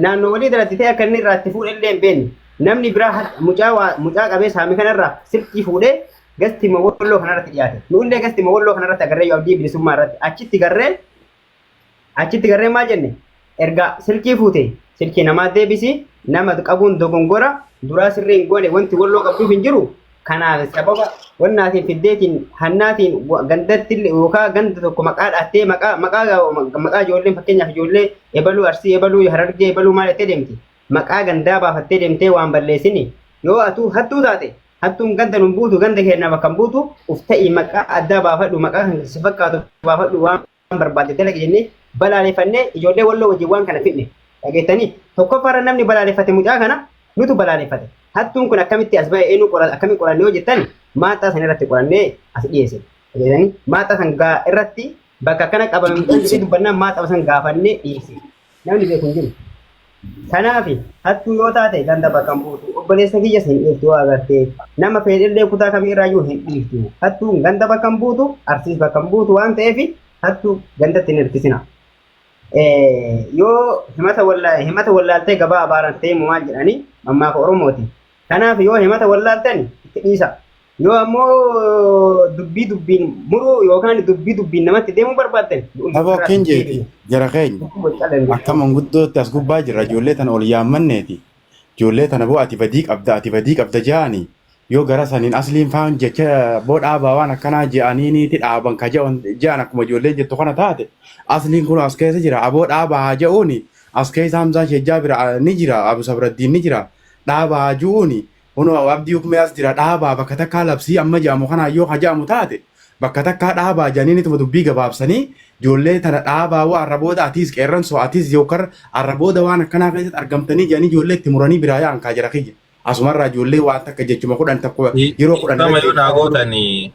S4: naannoo walii dalatti ta'e akka inni irraa itti fuudhe illee hin beekne. Namni biraa mucaa waa mucaa qabee saame kanarraa silkii fuudhee gastima walloo kanarratti dhiyaate. Nuullee gastima walloo kanarratti agarree yoo abdii bilisummaa irratti achitti garree Achitti garree maal jenne? Erga silkii fuute silkii namaa deebisi nama qabuun dogongora duraa sirrii hin goone wanti walloo qabduuf hin jiru. Kanaaf sababa wannaatiin fiddeetiin hannaatiin gandatti yookaan ganda tokko maqaa dhaattee maqaa maqaa maqaa ijoolleen fakkeenyaaf ijoollee ebaluu arsii ebaluu harargee ebaluu maal jettee deemti. Maqaa gandaa baafattee deemtee waan balleessini yoo atuu hattuu taate Hattuun ganda nun buutu, ganda keenya bakka hin buutu, uf ta'ii maqaa addaa baafadhu, maqaa kan si fakkaatu baafadhu, waan barbaadde dalagi jennee balaaleffannee ijoollee Walloo wajjin waan kana fidne. Dhageettanii, tokkoffaarra namni balaaleffate mucaa kana nutu balaaleffate. Hattuun kun akkamitti as ba'e, eenyu qorate, akkamitti qoranne yoo jettan, maaxaa san irratti qorannee as dhiyeesse. Dhageettanii, maaxaa san irratti bakka akkana qabame mucaan jedhee dubbannaan maaxaa san gaafannee dhiyeesse. Namni beeku hin jiru. Kanaaf hattuu yoo taate ganda bakka hin buutu. Obboleessa kiyyas hin dhiiftu yoo agartee. Nama fedhillee kutaa kamii irraayyuu hin dhiiftu. Hattuun ganda bakka hin buutu, Arsiis bakka hin buutu waan ta'eef hattuu gandatti hin hirkisina. Yoo himata himata wallaaltee gabaa abaarantee maal jedhanii mammaaka Oromooti. Kanaaf yoo himata wallaaltan itti dhiisa. Yoo ammoo dubbii dubbiin muruu yookaan dubbii dubbiin namatti deemuu barbaaddan
S5: Aboo akkin jeeti jara keenya akka manguddootti as gubbaa jirra, ijoollee tana ol yaammanneeti. Ijoollee tana boo ati badii qabda, ati badii qabda ja'anii, yoo gara saniin asliin faan jecha boo dhaabaa waan akkanaa je'aniiniiti dhaaban ka ja'an, akkuma ijoolleen jettu kana taate, asliin kun as keessa jira, aboo dhaabaa haa ja'uuni. As keessa Hamzaa Sheejjaa bira ni jira, Abu Sabraddiin ni jira, dhaabaa haa ju'uuni. Kunoo Abdii Hukmee as jira, dhaabaa bakka takkaa labsii amma jedhamu kanaan yoo ka jedhamu taate, bakka takkaa dhaabaa jedhaniinituma dubbii gabaabsanii ijoollee tana dhaabaa, waa arra booda atiis qeerransoo atiis yookaan arra booda waan akkanaa keessatti argamtanii jedhanii ijoollee itti muranii biraa yaa'an kaa jira kiyya. Asumarraa ijoollee waan takka jechuma 10 tokko yeroo 10
S9: Dhiifama
S5: irra
S9: yoo naa
S5: deebisaa oolu.
S9: gootanii.